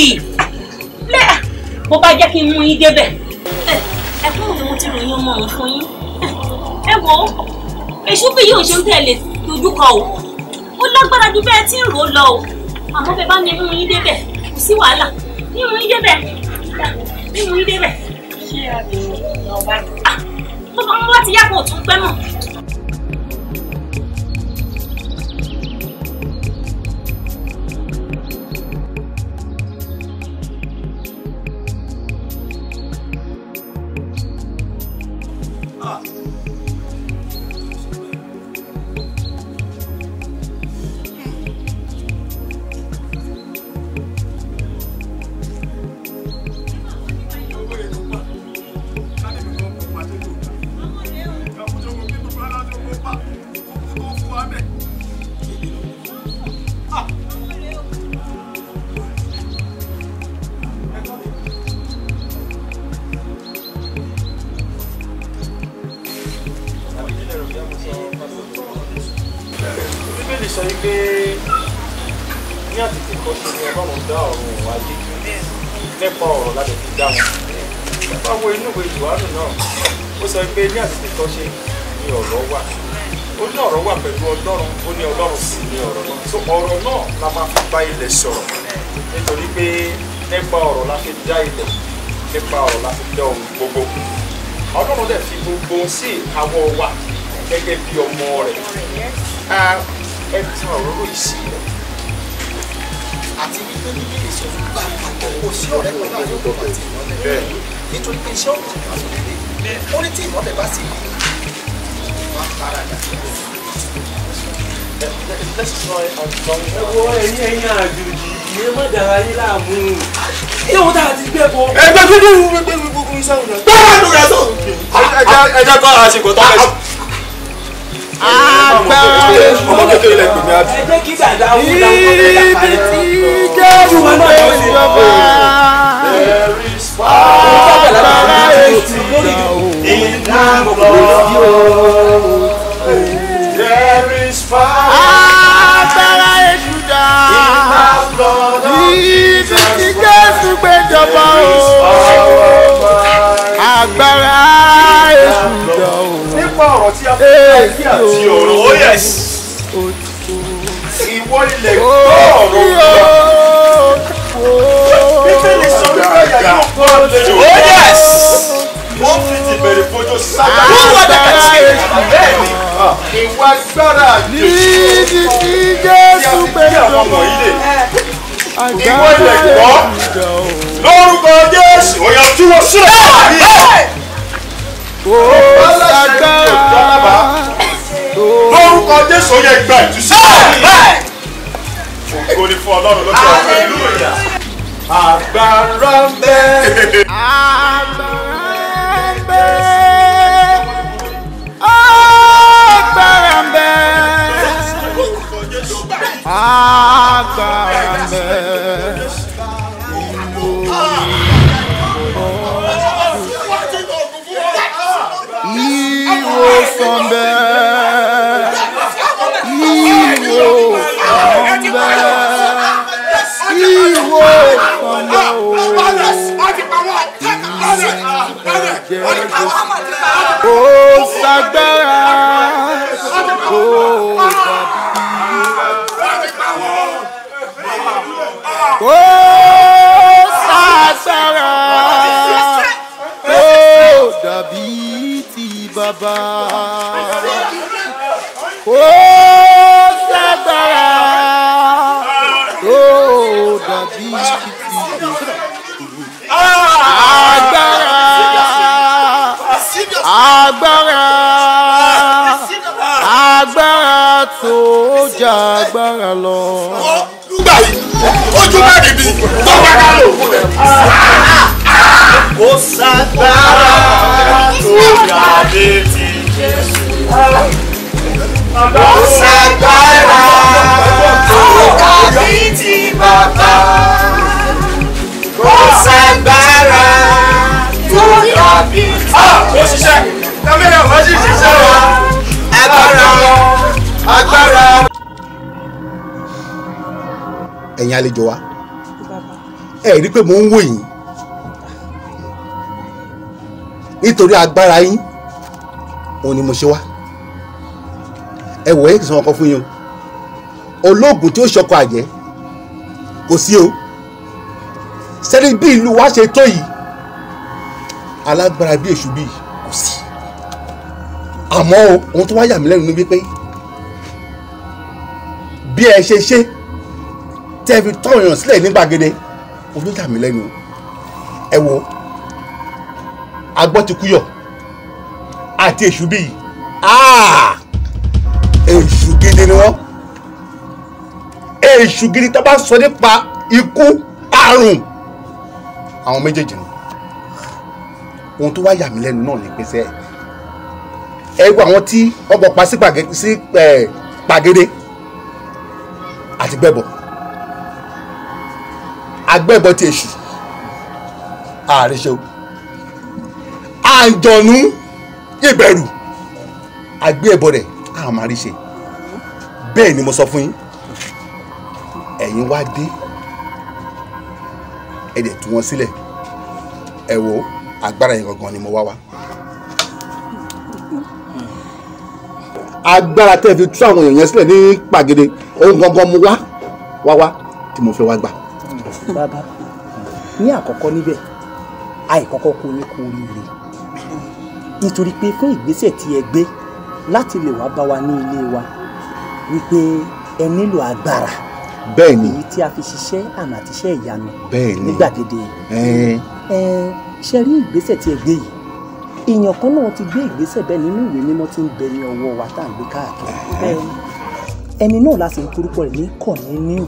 Bó bá jẹ́ kí n mú yín débẹ̀. Ẹkún mi mo ti ròyìn ọmọ òun fún yín. Ẹ wo, èṣù bí yóò ṣe ń tẹ̀lé dojú kọ o. Ó lágbára ju bẹ́ẹ̀ tí ń rò ó lọ o. Àmọ́ bẹ́ẹ̀ bá ní mú yín débẹ̀, kò sí wàhálà. Ní mú yín débẹ̀, ní mú yín débẹ̀. Ṣé a lè lọ báyìí? Tó bá ń wá ti yá kó tún pẹ́ mọ̀. Bíbélì sọ wípé ní àtètè kọ́ sí ni Ọlọ́run dá ọ̀run òun ayé nípa ọ̀rọ̀ láti fi dá wọn. Bá wo inú ìwé Jòhánù náà, ó sọ wípé ní àtètè kọ́ ṣe ni ọ̀rọ̀ wà. Ó ní ọ̀rọ̀ wà pẹ̀lú Ọlọ́run, ó ní Ọlọ́run sì ní ọ̀rọ̀ náà. So ọ̀rọ̀ náà la máa fi bá ilẹ̀ sọ̀rọ̀ nítorí pé nípa ọ̀rọ̀ la fi dá ilẹ̀, nípa ọ̀rọ̀ la fi dá ohun gbogbo. Ọlọ́run dẹ̀ fi gbogbo sí ìkáwọ́ wa gẹ́gẹ́ bí ọmọ rẹ̀. Ẹ tan òróró yìí sí ilẹ̀. Àti wípé Bíbélì sọ fún bàbá kò sí ọ̀rẹ́ pẹ̀lú àwọn òkú àti ìmọ́lẹ̀. Nítorí pé iṣẹ́ òkùnkùn wà sórí ilé. Ó ní tí ìmọ́lẹ̀ bá sì rí, wọ́n á paradà. Let's try and find Ẹ wo ẹ̀yin ẹ̀yin àjòjì, ìyẹn má dàra yín láàmú. Ṣé òun tá a ti gbé bọ? Ẹgbẹ́ tó dé gbogbo gbogbo iṣẹ́ òun náà. Bẹ́ẹ̀ ló rẹ̀ sọ̀rọ̀. Ẹ jẹ́ kọ́ àṣekò tó fẹ́ sí. Ọmọ kékeré lẹ pè mí àbí. Ẹ jẹ́ kí dàda wú dáhùn ọ̀rẹ́ Ibi tí Jésù gbé jọba. Agbára èṣù dà o. Agbára èṣù dà. Ibi tí Jésù gbé jọba o. Agbára èṣù dà o. Nípa ọ̀rọ̀ tí a fi ayé àti ọ̀rọ̀, oh yes. Ìwọ ilẹ̀ gbọ́ ọ̀rọ̀ Olúwa. Bíbélì sọ wípé àyà yóò kọ́ àlejò. Oh yes. Wọ́n fi ti bẹ̀rẹ̀ fojú sábà. Wọ́n wà dàgbà sí bẹ́ẹ̀ ni. Ìwà agbára àjèjì. Níbi tí Jésù gbé jọba. Ìwọ ilẹ̀ gbọ́. Lórúkọ Jésù, ó yá tú wọn sílẹ̀. Ó ṣàgbára. Lórúkọ Jésù, ó yẹ gba ìtúsílẹ̀. Ògo ni fún Ọlọ́run lókè ọ̀run. Agbára ń bẹ. Agbára ń bẹ. Agbára ń bẹ. Agbára ń bẹ. Ìwòsàn ń bẹ. Ìwòsàn ń bẹ. Ìwòsàn ń bẹ o. Ó ṣàgbára. Ó dàbí. Ó ṣàgbára. Ó dàbí ti bàbá. Ó ṣàgbára. Ó dàbí ti Jésù. Agbára. Agbára. Agbára tó jà agbára lọ. Lúgbà yìí, ojú mẹ́rin ni tó bá ká lò fún rẹ̀. Kò ságbára tó dàbí ti Jésù. Kò ságbára tó dàbí ti bàbá. Kò ságbára tó dàbí ti. Ó ṣiṣẹ́, kámẹ́rà wá sí ṣiṣẹ́ wa. Agbára, agbára. Ẹ̀yin àlejò wa, ẹ rí i pé mò ń wò yín nítorí agbára yín òun ni mo ṣe wá. Ẹ wò ẹ́ kì í sọ ọkọ fún yín o, olóògùn tí ó ṣọkọ àjẹ́ kò sí o. Sẹ́ni bí ìlú wa ṣe tó yìí, alágbára bí èṣù bí kò sí. Àmọ́ o, ohun tó wá yà mí lẹ́nu ni wípé bí ẹ ṣe ṣe tẹ́ fi tọ́ èèyàn sílẹ̀ ní gbàgede, òun ló yà mí lẹ́nu. Ẹ wo, agbọ́ ti kúyọ̀ àti èṣù bíi èṣù gidi ni wọ́n. Èṣù gidi tó bá sọ nípa ikú àrùn àwọn méjèèjì ni. Ohun tó wá yà mí lẹ́nu náà ni pé sẹ́ ẹ wo àwọn tí ọgbọ̀n pa sí gbàgede àti gbẹ́bọ̀ agbẹ́bọ̀ ti èṣù ààrẹ ṣe o, àǹjọ̀nú ìbẹ̀rù agbẹ́bọ̀ rẹ̀ àmàrí ṣe. Bẹ́ẹ̀ ni mo sọ fún yín, ẹ̀yin wá dé ẹ dẹ̀ tú wọn sílẹ̀. Ẹ wo, agbára yẹn gangan ni mo wá wá. Agbára tẹ́ fi tú àwọn èèyàn yẹn sílẹ̀ ní gbàgede, ohun gangan mo wá wá wá tí mo fẹ́ wá gbà. Bàbá, ní àkọ́kọ́ níbẹ̀, àìkọ́kọ́ kò ní kú oríire, nítorí pé fún ìgbésẹ̀ tí ẹ gbé láti lè wá bá wa ní ilé wa wípé ẹ nílò agbára. Bẹ́ẹ̀ni. Èyí tí a fi ṣiṣẹ́ àmì àti iṣẹ́ ìyanu. Bẹ́ẹ̀ni. Ní gbàgede. Ẹ ṣe rí ìgbésẹ̀ tí ẹ gbé yìí, èèyàn kan náà ti gbé ìgbésẹ̀ bẹ́ẹ̀ nínú ìwé mímọ́ tí ń bẹ ní ọwọ́ wa tá à ń gbé káàkiri. Ẹni náà la sì ń korúkọ rẹ̀ ní Kọ̀níníù.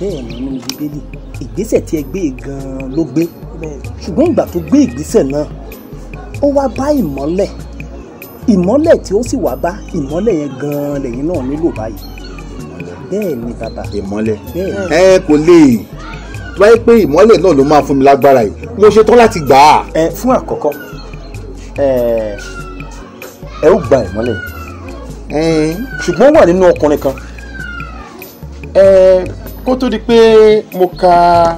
Bẹ́ẹ̀ ni nínú Bíbélì, ìgbésẹ̀ tí ẹ gbé gan-an ló gbé. Ṣùgbọ́n ìgbà tó gbé ìgbésẹ̀ náà, ó wá bá ìmọ́lẹ̀. Ìmọ́lẹ̀ tí ó sì wá bá, ìmọ́lẹ̀ yẹn gan-an lẹ́yìn náà nílò báyìí. Bẹ́ẹ̀ ni bàbá. Ìmọ́lẹ̀ ẹ kò lè tó báyìí pé ìmọ́lẹ̀ náà ló máa fún mi lágbára yìí, mo ṣetán láti gbà á. Ẹ fún àkọ́kọ́, ẹ ó gba ìmọ́lẹ̀, ṣùgbọ́n ó wà nínú ọkùnrin kan. Kó tó di pé mo ka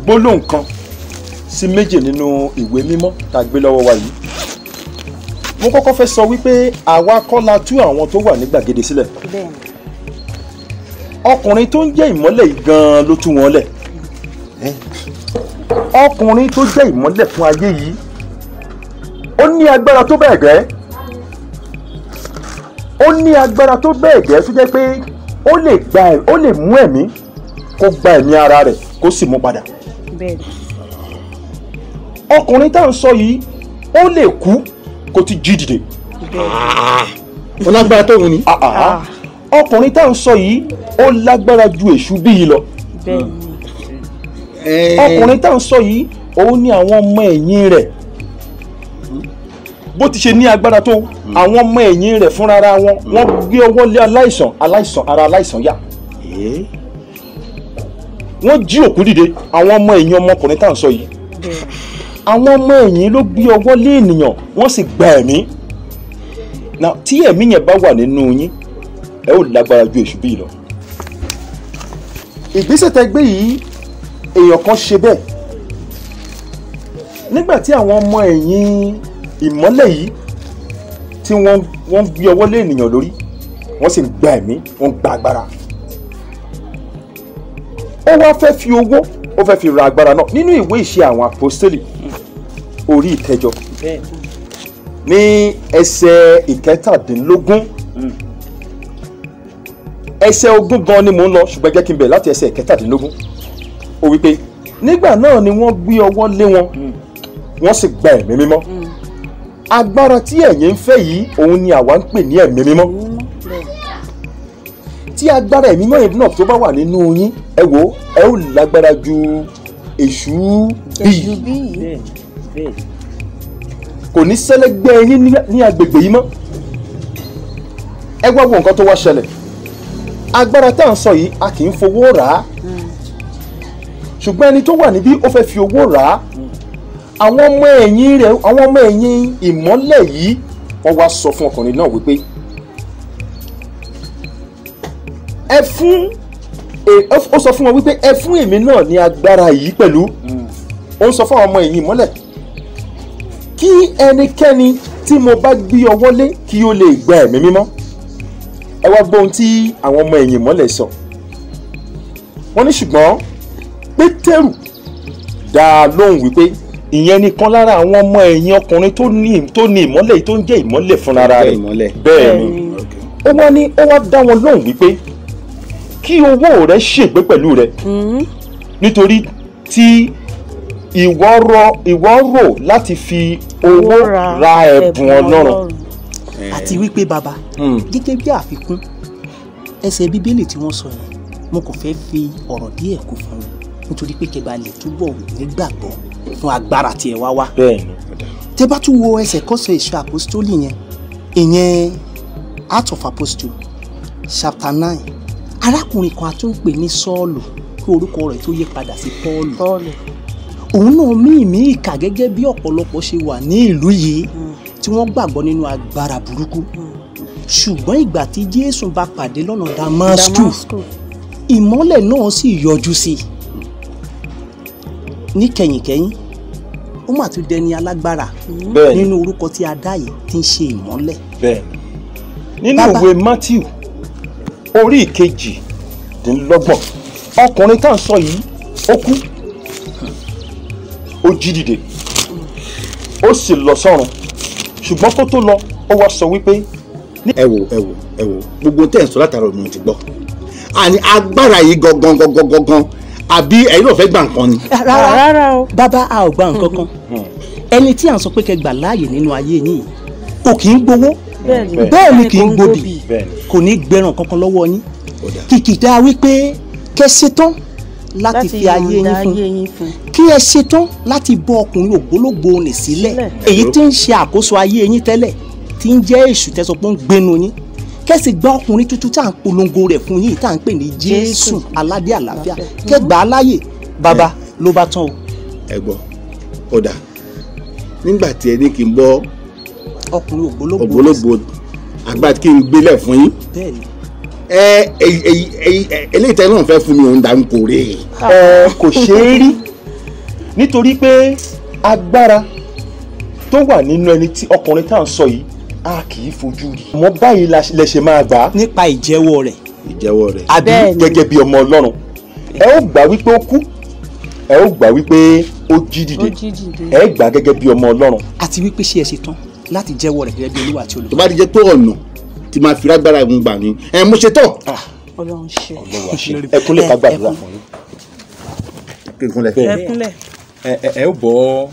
gbólóhùn kan sí méjì nínú ìwé mímọ́ tá a gbé lọ́wọ́ wa yìí, mo kọ́kọ́ fẹ́ sọ wípé àwa kọ́ la tú àwọn tó wà ní gbàgede sílẹ̀. Ọkùnrin tó ń jẹ́ ìmọ́lẹ̀ yìí gan-an ló tú wọn lẹ̀. Ọkùnrin tó jẹ́ ìmọ́lẹ̀ fún ayé yìí, ó ní agbára tó bẹ́ẹ̀ gẹ́. Ó ní agbára tó bẹ́ẹ̀ gẹ́ tó jẹ́ pé ó lè gba, ó lè mú ẹ̀mí kó gba ẹ̀mí ara rẹ̀ kó sì mú padà. Ọkùnrin tá à ń sọ yìí, ó lè kú kó ti jí dìde. Ó lágbára tó wù ní. Ọkùnrin tá à ń sọ yìí, ó lágbára ju èṣù bíi lọ. Ọkùnrin tá à ń sọ yìí, òun ni àwọn ọmọ ẹ̀yìn rẹ̀. Bó ti ṣe ní agbára tó, àwọn ọmọ ẹ̀yìn rẹ̀ fúnra wọn, wọ́n gbé ọwọ́ lé aláìsàn, aláìsàn ara aláìsàn yá. Wọ́n jí òkú dìde, àwọn ọmọ ẹ̀yìn ọmọkùnrin tá à ń sọ yìí. Àwọn ọmọ ẹ̀yìn ló gbé ọwọ́ lé ènìyàn, wọ́n sì gba ẹ̀mí. Now, tí ẹ̀mí yẹn bá wà nínú yín, ẹ ó lágbára ju èṣù bíi lọ. Ìgbésẹ̀ tẹ́ gbé yìí, èèyàn kan ṣe bẹ́ẹ̀. Nígbà tí àwọn ọmọ ẹ̀yìn ìmọ́lẹ̀ yìí tí wọ́n gbé ọwọ́ lé ènìyàn lórí, wọ́n sì ń gba ẹ̀mí, wọ́n ń gba agbára. Ó wá fẹ́ fi owó, ó fẹ́ fi ra agbára náà. Nínú ìwé ìṣe àwọn àpọ́stélì orí ìkẹjọ ní ẹsẹ̀ ìkẹtàdínlógún, ẹsẹ̀ 20 gan ni mò ń lọ, ṣùgbọ́n jẹ́ kí n bẹ̀rẹ̀ láti ẹsẹ̀ ìkẹtàdínlógún. Ó wí pé nígbà náà ni wọ́n gbé ọwọ́ lé wọn, wọ́n sì gba ẹ̀mí mímọ́. Agbára tí ẹ̀yin ń fẹ́ yìí òun ni àwa ń pè ní ẹ̀mí mímọ́. Tí agbára ẹ̀mí mímọ́ yẹn náà tó bá wà nínú yín, ẹ wò ẹ ó lágbára ju èṣù bíi. Kò ní sẹ́lẹ́gbẹ́ yín ní agbègbè yìí mọ́. Ẹ wá wo nǹkan tó wá ṣẹlẹ̀. Agbára tá à ń sọ yìí a kì í fowó rà á, ṣùgbọ́n ẹni tó wà níbí ó fẹ́ fi owó rà á. Àwọn ọmọ ẹ̀yìn rẹ̀, àwọn ọmọ ẹ̀yìn ìmọ́lẹ̀ yìí, wọ́n wá sọ fún ọkùnrin náà wípé ẹ fún, ó sọ fún wọn wípé ẹ fún èmi náà ní agbára yìí pẹ̀lú. Ó ń sọ fún àwọn ọmọ ẹ̀yìn ìmọ́lẹ̀ kí ẹnikẹ́ni tí mo bá gbé ọwọ́ lé kí ó lè gba ẹ̀mí mímọ́. Ẹ wá gbọ́ ohun tí àwọn ọmọ ẹ̀yìn ìmọ́lẹ̀ sọ. Wọ́n ní ṣùgbọ́n Pétérù dá a lóhùn wípé ìyẹn nìkan lára àwọn ọmọ ẹ̀yìn ọkùnrin tó ní ìmọ́lẹ̀ tó ń jẹ́ ìmọ́lẹ̀ fúnra rẹ̀. Bẹ́ẹ̀ ni ó wá ní, ó wá dá wọn lóhùn wípé kí owó rẹ ṣègbé pẹ̀lú rẹ, nítorí tí ìwọ rò láti fi owó ra ẹ̀bùn Ọlọ́run. Àti wípé bàbá, gẹ́gẹ́ bí àfikún ẹsẹ̀ Bíbélì tí wọ́n sọ yẹn, mo kò fẹ́ fi ọ̀rọ̀ díẹ̀ kún fún un nítorí pé kẹba lè túbọ̀ nígbàgbọ́ fún agbára tí ẹ wá wá. Tẹ́ bá tún wo ẹsẹ̀ kọ́sọ̀ èso àpòstólì yẹn, ìyẹn Acts of Apostles chapter 9, arákùnrin kan a tún ń pè ní Sọ́ọ̀lù, kí orúkọ rẹ̀ tó yí padà sí Pọ́ọ̀lù. Òun náà mímí ìkà gẹ́gẹ́ bí ọ̀pọ̀lọpọ̀ ṣe wà ní ìlú yìí tí wọ́n gbàgbọ́ nínú agbára burúkú. Ṣùgbọ́n ìgbà tí Jésù bá pàdé lọ́nà Damasku, ìmọ́lẹ̀ náà sì yọjú sí i. Ní kẹ̀yìnkẹ̀yìn, ó mà tún dẹni alágbára nínú orúkọ tí a dá yìí tí ń ṣe ìmọ́lẹ̀. Nínú ìwé Matthew orí 28, ọkùnrin tá à ń sọ yìí ó kú, ó jí dìde, ó sì lọ sọ́run. Ṣùgbọ́n kó tó lọ, ó wá sọ wípé. Ẹ wò ẹ wò ẹ wò, gbogbo tẹ́ ẹ̀ ń sọ látara òun ti gbọ́. Àní agbára yìí gangan gangan gangan, àbí ẹ̀yin náà fẹ́ gba nǹkan ni. Rárá o bàbá, a ò gba nǹkan kan. Ẹni tí à ń sọ pé kẹ́ gbà láàyè nínú ayé yín kò kì í gbowó, bẹ́ẹ̀ ni kì í gbòbì, kò ní gbẹ̀ràn kankan lọ́wọ́ yín. Kìkìdá wípé kẹ́ ṣetán láti fi ayé yín fún, kí ẹ ṣetán láti bọ́ ọkùnrin ògbólógbòó nì sílẹ̀, èyí tí ń ṣe àkóso ayé yín tẹ́lẹ̀, tí ń jẹ́ èṣù tẹ́sọ pé ń gbénu yín. Kẹ́sì gba ọkùnrin tuntun tá à ń polongo rẹ̀ fún yín, tá à ń pè ní Jésù aládé àlàáfíà, kẹ́gbà á láàyè. Bàbá, ló bá tán o. Ẹ gbọ́, ó dà, nígbà tí ẹ ní kí n bọ́ ọkùnrin ògbólógbòó àgbà kí n gbélé fún yín, ẹ eléyìí tẹ́ náà fẹ́ fún mi, òun dà ń kórè. Ẹ kò ṣeé rí, nítorí pé agbára tó wà nínú ẹni tí ọkùnrin tá à ń sọ yìí a kì í fojú rí. Àmọ́ báyìí lẹ ṣe máa gbà á. Nípa ìjẹ́wọ́ rẹ̀. Ìjẹ́wọ́ rẹ̀. Àbí gẹ́gẹ́ bí ọmọ Ọlọ́run, ẹ ó gbà wípé ó kú, ẹ ó gbà wípé ó jí dìde, ẹ gbà gẹ́gẹ́ bí ọmọ Ọlọ́run. Àti wípé ṣé ẹ ṣe tán láti jẹ́wọ́ rẹ̀ gẹ́gẹ́ bí Olúwa àti olùkọ́. Tó bá ti jẹ́ pé ọ̀nà tí máa fi lágbára ìmú gbà ní ẹ mo ṣe tán. Ọlọ́run ṣe. Ẹ kúnlẹ̀ ká gbàdúrà fún yín. Ẹ kúnlẹ̀. Ẹ ó bọ́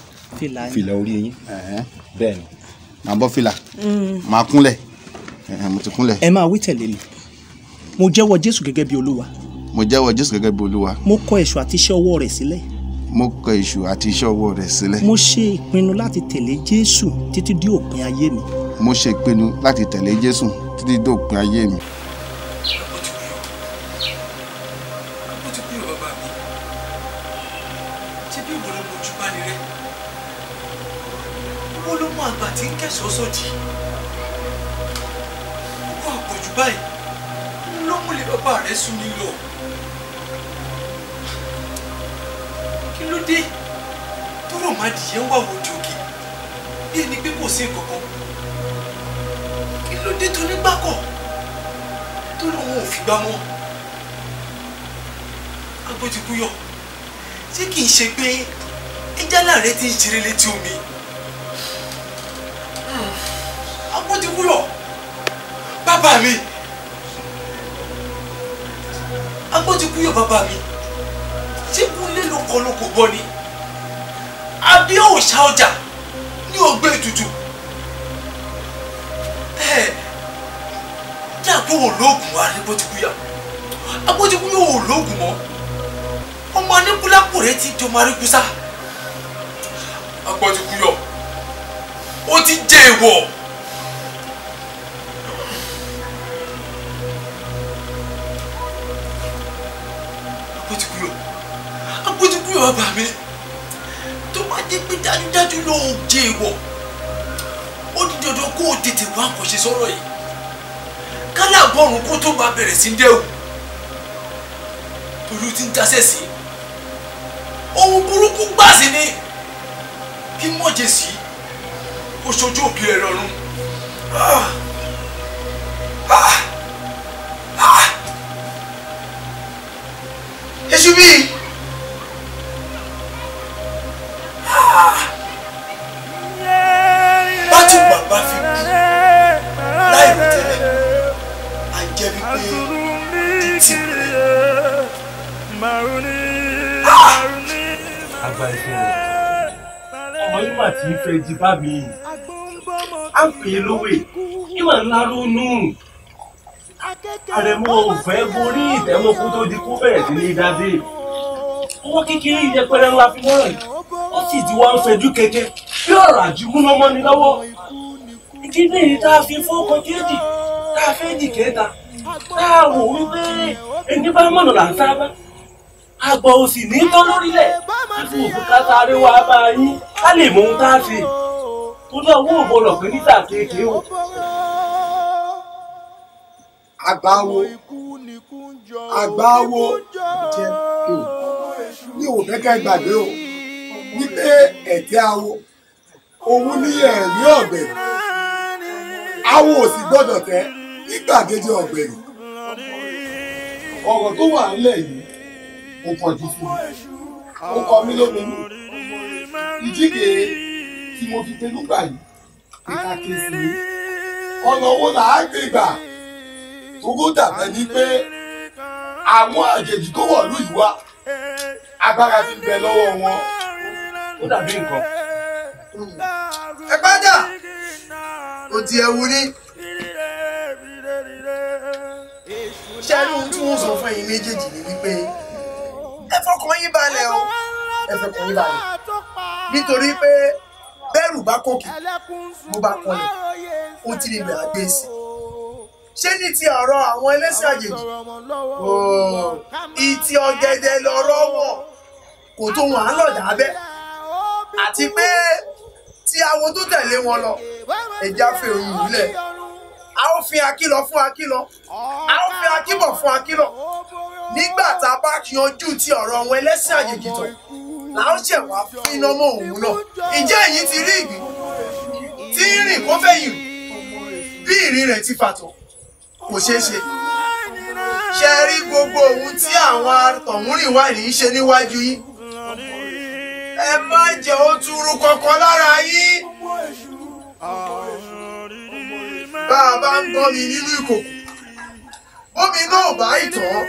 fìlà orí yín. Bẹ́ẹ̀ ni. Màá bọ́ fìlà, màá kúnlẹ̀, mo ti kúnlẹ̀. Ẹ máa wí tẹ̀lé mi. Mo jẹ́wọ́ Jésù gẹ́gẹ́ bí Olúwa. Mo jẹ́wọ́ Jésù gẹ́gẹ́ bí Olúwa. Mo kọ èṣù àti iṣẹ́ ọwọ́ rẹ̀ sílẹ̀. Mo kọ èṣù àti iṣẹ́ ọwọ́ rẹ̀ sílẹ̀. Mo ṣe ìpinnu láti tẹ̀lé Jésù títí dé òpin ayé mi. Mo ṣe ìpinnu láti tẹ̀lé Jésù títí dé òpin ayé mi. Ó ti kú bàbá mi, ṣé bí ìwọ ló mojú bá ní rẹ? Owó ló mú àgbà tí ń kẹsàn-án sódì. Owó àpọ̀jù báyìí ló mú lè bàbá rẹ sún mi lọ. Kí ló dé tó rò má dìé ń wà wòdì òkè bí ẹni pé kò sí nǹkan kan? Kí ló dé tó nígbàkọ̀ tó lóun ò fìgbà mọ́? Agbótikúyọ̀, ṣé kìí ṣe pé ẹjálá rẹ ti ń ṣeré létí omi? Agbótikúyọ̀, bàbá mi, Agbótikúyọ̀ bàbá mi, ṣé kúnlé ló kọ ló kò bọ́ ni? Àbí òòṣà ọjà ní ògbé ètùtù? Pé wò lóògùn wa ní Agbótikúyà. Agbótikúyà ò lóògùn mọ́. Ọmọ aníkúlápò rẹ ti jọmọ aríkúsá. Agbótikúyà ó ti jẹ èèwọ̀. Agbótikúyà, Agbótikúyà bàbá mi, tó bá jẹ́ pé dájúdájú ló ń jẹ èèwọ̀, ó di dandan kó o tètè wá nǹkan ṣe sọ́rọ̀ yìí. Kálá bọ́ọ̀rùn kó tó máa bẹ̀rẹ̀ sí ń dẹ́wù. Tolú ti ń dasẹ̀ sí. Ohun burúkú gbà sí ni kí mọ̀jẹ̀ sí kó ṣojú òbí rẹ̀ lọ́rùn. Èṣù bíi. Bátùpà bá fi kú láì rò tẹ́lẹ̀, à ń jẹ́ wípé títí rẹ̀. Àgbà ìfẹ́ ọmọ yìí mà tí ń fẹ́ di bá mi. À ń pè é lówè, ìwà ńlá ronú. Àrẹ̀mọ ò fẹ́ borí ìtẹ́wọ́ kó tó di kó bẹ̀rẹ̀ sí ní dáadé. Owó kékeré yẹpẹrẹ ńlá fi mọ́rọ̀ yìí, ó sì ti wá ń fẹjú kẹ̀kẹ́ bí ọ̀rọ̀ àjùmúná mọ́ni lọ́wọ́. Ìdílé yìí tá a fi fọ́ọ̀kan kéèjì, tá a fẹ́ jì kẹta, tá a wò wípé ẹni bá mọ̀nà là ń sábà. Àgbọ̀ ò sì ní tán lórílẹ̀. Àti òfin ká sáré wá bá yín ká lè mọ ohun tá a ṣe. Tó náà owó ò gbọdọ̀ pé níta kéèké o. Àgbáwo, àgbáwo jẹ ní òfẹ́kẹ́ gbàgbé o wípé ẹ̀tẹ́ awo òun ní ẹ̀rí ọ̀gbẹ̀rì, awo ò sì gbọ́dọ̀ tẹ́ ní gbàgede ọ̀gbẹ̀rì. Ọ̀rọ̀ tó wà nílẹ̀ yìí ó kọjú sí mi, ó kọ mí lóminú. Ìdíje tí mo fi pelú gbà yìí pé ká ké sí i, ọ̀nà wo là á gbé gbà tógó dàbẹ́ ni pé àwọn àjèjì tó wọ̀lú yìí wá agbára ti bẹ lọ́wọ́ wọn. Ó dàbí nǹkan. Ẹ padà, ó ti ẹwu ní. Ṣé ẹ rí ohun tí wọ́n sọ fún ẹ̀yin méjèèjì ni wípé ẹ fọkàn yín balẹ̀ o, ẹ fọkàn yín balẹ̀. Nítorí pé bẹ́rù bá kòkè, bó bá kọlẹ̀, ó ti lè bẹ̀rẹ̀ gbé sí. Ṣé ní ti ọ̀rọ̀ àwọn ẹlẹ́sìn àjèjì? Ìtì ọ̀gẹ̀dẹ̀ lọ̀rọ̀ wọn kò tó wọn à ń lọ̀dà abẹ́. Àti pé tí awo tó tẹ̀lé wọn lọ, ẹja fẹ́ oyún ìlẹ̀. A ó fi akílọ̀ fún akílọ̀, a ó fi akíbọ̀ fún akílọ̀. Nígbà tá a bá yanjú ti ọ̀rọ̀ àwọn ẹlẹ́sìn àjèjì tán, là ó ṣẹ̀ wá fíná mọ́ òun náà. Ǹjẹ́ ẹ̀yin ti rí ìgbín tí ń rìn kó fẹ̀yìn bí ìrìn rẹ̀ ti fàtọ̀? Kò ṣeé ṣe. Ṣe rí gbogbo ohun tí àwọn àtọ̀húnrìn wà ní í ṣe níwájú yín? Ẹ má jẹ́ ó túrú kankan lára yín. Bá a bá ń gbọ́n mi nínú ìkòkò, bómi náà ò bá ìtàn,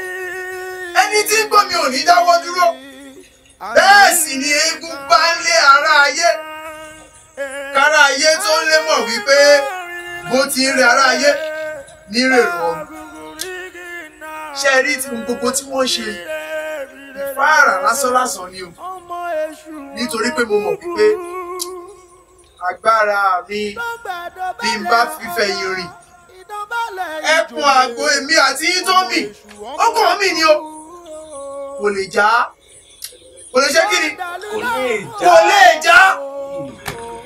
ẹni tí ń gbọ́n mi ò ní dáwọ́ dúró. Bẹ́ẹ̀ sì ni eégún bá ń lé ará ayé. Kára ayé tó ń lé mọ̀ wípé bó ti ń rẹ ará ayé ní rèrò ọ̀run. Ṣé rí tí gbogbo tí wọ́n ṣe ìfáàrà lásánlásán ni o. Nítorí pé mo mọ̀ wípé agbára mi bí n bá fífẹ́ yín rìn. Ẹkùn àgbo èmi àti yín tó mì, ó kàn mí ni o. Kò lè já. Kò lè ṣe kíni? Kò lè já.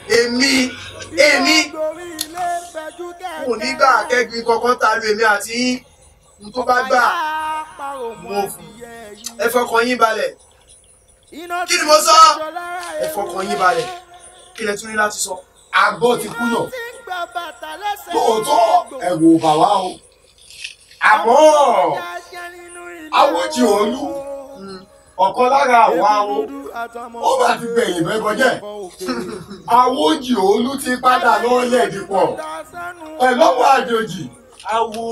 Èmi kò ní gbà kẹ́gbin kankan ta lu èmi àti yín. N tó bá gbà mo fún. Ẹ fọkàn yín balẹ̀. Kí ni mo sọ? Ẹ fọkàn yín balẹ̀. Kí lẹ tún ní láti sọ? Àgbọ̀ ti kú yàn. Tòótọ́ ẹ̀rù ò bà wá o. Àmọ́ Awójì Olú ọ̀kan lára àwọn awo ó bá ti gbẹ̀yìn mẹ́kọjẹ́. Awójì Olú ti padà lọ́ọ́lẹ̀ dípọ̀ pẹ̀lú ọmọ àjòjì. Awo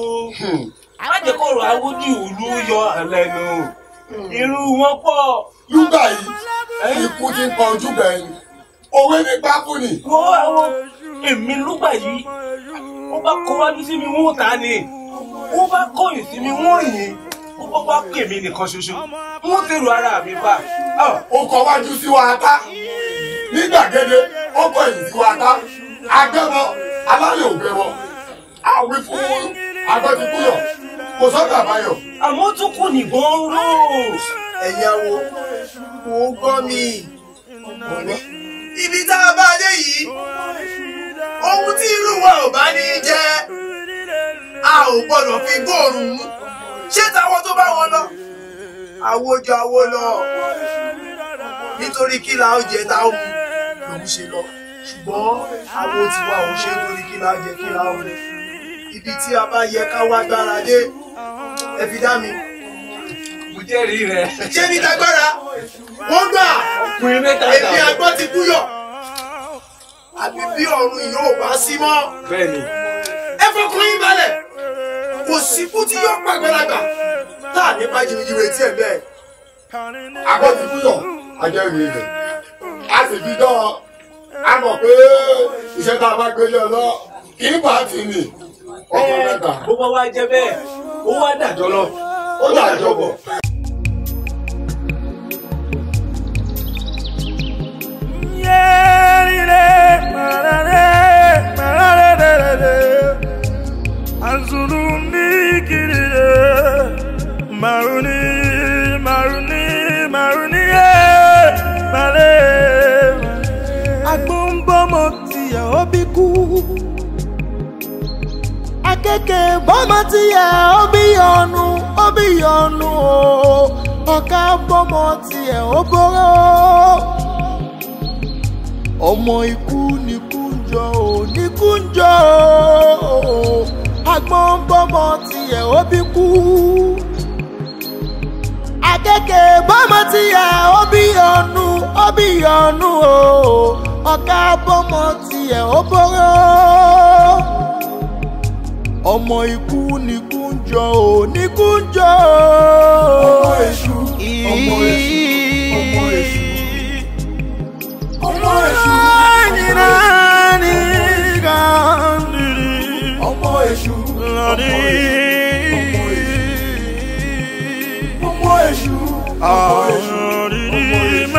má jẹ́ kó rọ Awójì Olú yọ lẹ́nu irú wọn pọ̀. Lúgbà yìí ikú ti ń pa ojúbẹ ẹni òwe nípa fún ni. Wo àwọn èmi lúgbà yìí ó bá kó wájú sí mi wọ́n ta ni. Wọ́n bá kọ̀yìn sí mi wọ́n yìn, wọ́n bá pè mí nìkan ṣoṣo, wọ́n tèrò ara mi pa. Ó kọ wájú sí wa ta ní gbàgede, ó kọ ẹ̀yìn sí wa ta. Agbẹ́bọ alálẹ̀ ò gbẹ́bọ, àwí fún agbẹ́tikúyọ̀, kò sọ́dọ̀ àbáyọ. Àmọ́ tó kù nìbọn ró. Ẹ̀yin awo, kò gbọ́ mi. Ibi tá a bá dé yìí, ohun tí irú wa ò bá ní jẹ, a ò gbọ́dọ̀ fi gbóòórùn mú. Ṣé táwọn tó bá wọn lọ? Àwòjọ àwo lọ. Nítorí kí la ó jẹ tá ó mu lòún ṣe lọ. Ṣùgbọ́n àwo tiwa ò ṣe nítorí kí la ó jẹ kí la ó mu. Ibi tí a bá yẹ ká wá gbára dé, ẹ fi dá mi. Mo jẹ́rìí rẹ̀. Ṣé ní tagbára? Wọ́n gbà. Ọkùnrin mẹ́ta èmi àgbọ̀ ti kúyọ̀. Àbí bí ọ̀run yóò bá sí mọ́. Bẹ́ẹ̀ni. Ẹ fọkàn yín balẹ̀. Kò síkú tí yóò pàgbẹ́lagbà. Tá à ní bá jìnnìjìnnì etí ẹ̀ bẹ́ẹ̀. Àgbọ̀ ti kúyọ̀, ajẹ́rìí rẹ̀. A sì fi dán ọ. A mọ̀ pé iṣẹ́ tá a bá gbélé ọ lọ kì í bá ti nì. Ọkọ̀ mẹ́ta. Bó bá wá jẹ́ bẹ́ẹ̀, ó wá dàjọ́ lọ. Ó dàjọ́ bọ̀. Agbóńbọ́mọ tiẹ̀ ó bí kú. Akẹ́kẹ́ bọ́mọ tiẹ̀ ó bí ọ̀nù, ó bí ọ̀nù o. Ọ̀ká bọ́mọ tiẹ̀ ó bóró. Ọmọ ikú ni kú ń jọ ò ní kú ń jọ o. Agbóńbọ́mọ tiẹ̀ ó bí kú. Akẹ́kẹ́ bọ́mọ tiẹ̀ ó bí ọ̀nù, ó bí ọ̀nù o. Ọ̀ká bọ́mọ tiẹ̀ ó bóró. Ọmọ ikú ni kú ń jọ ò ní kú ń jọ o. Ọmọ èṣù, ọmọ èṣù, ọmọ èṣù, ọmọ èṣù, ọmọ èṣù, ọmọ èṣù, ọmọ èṣù, ọmọ èṣù.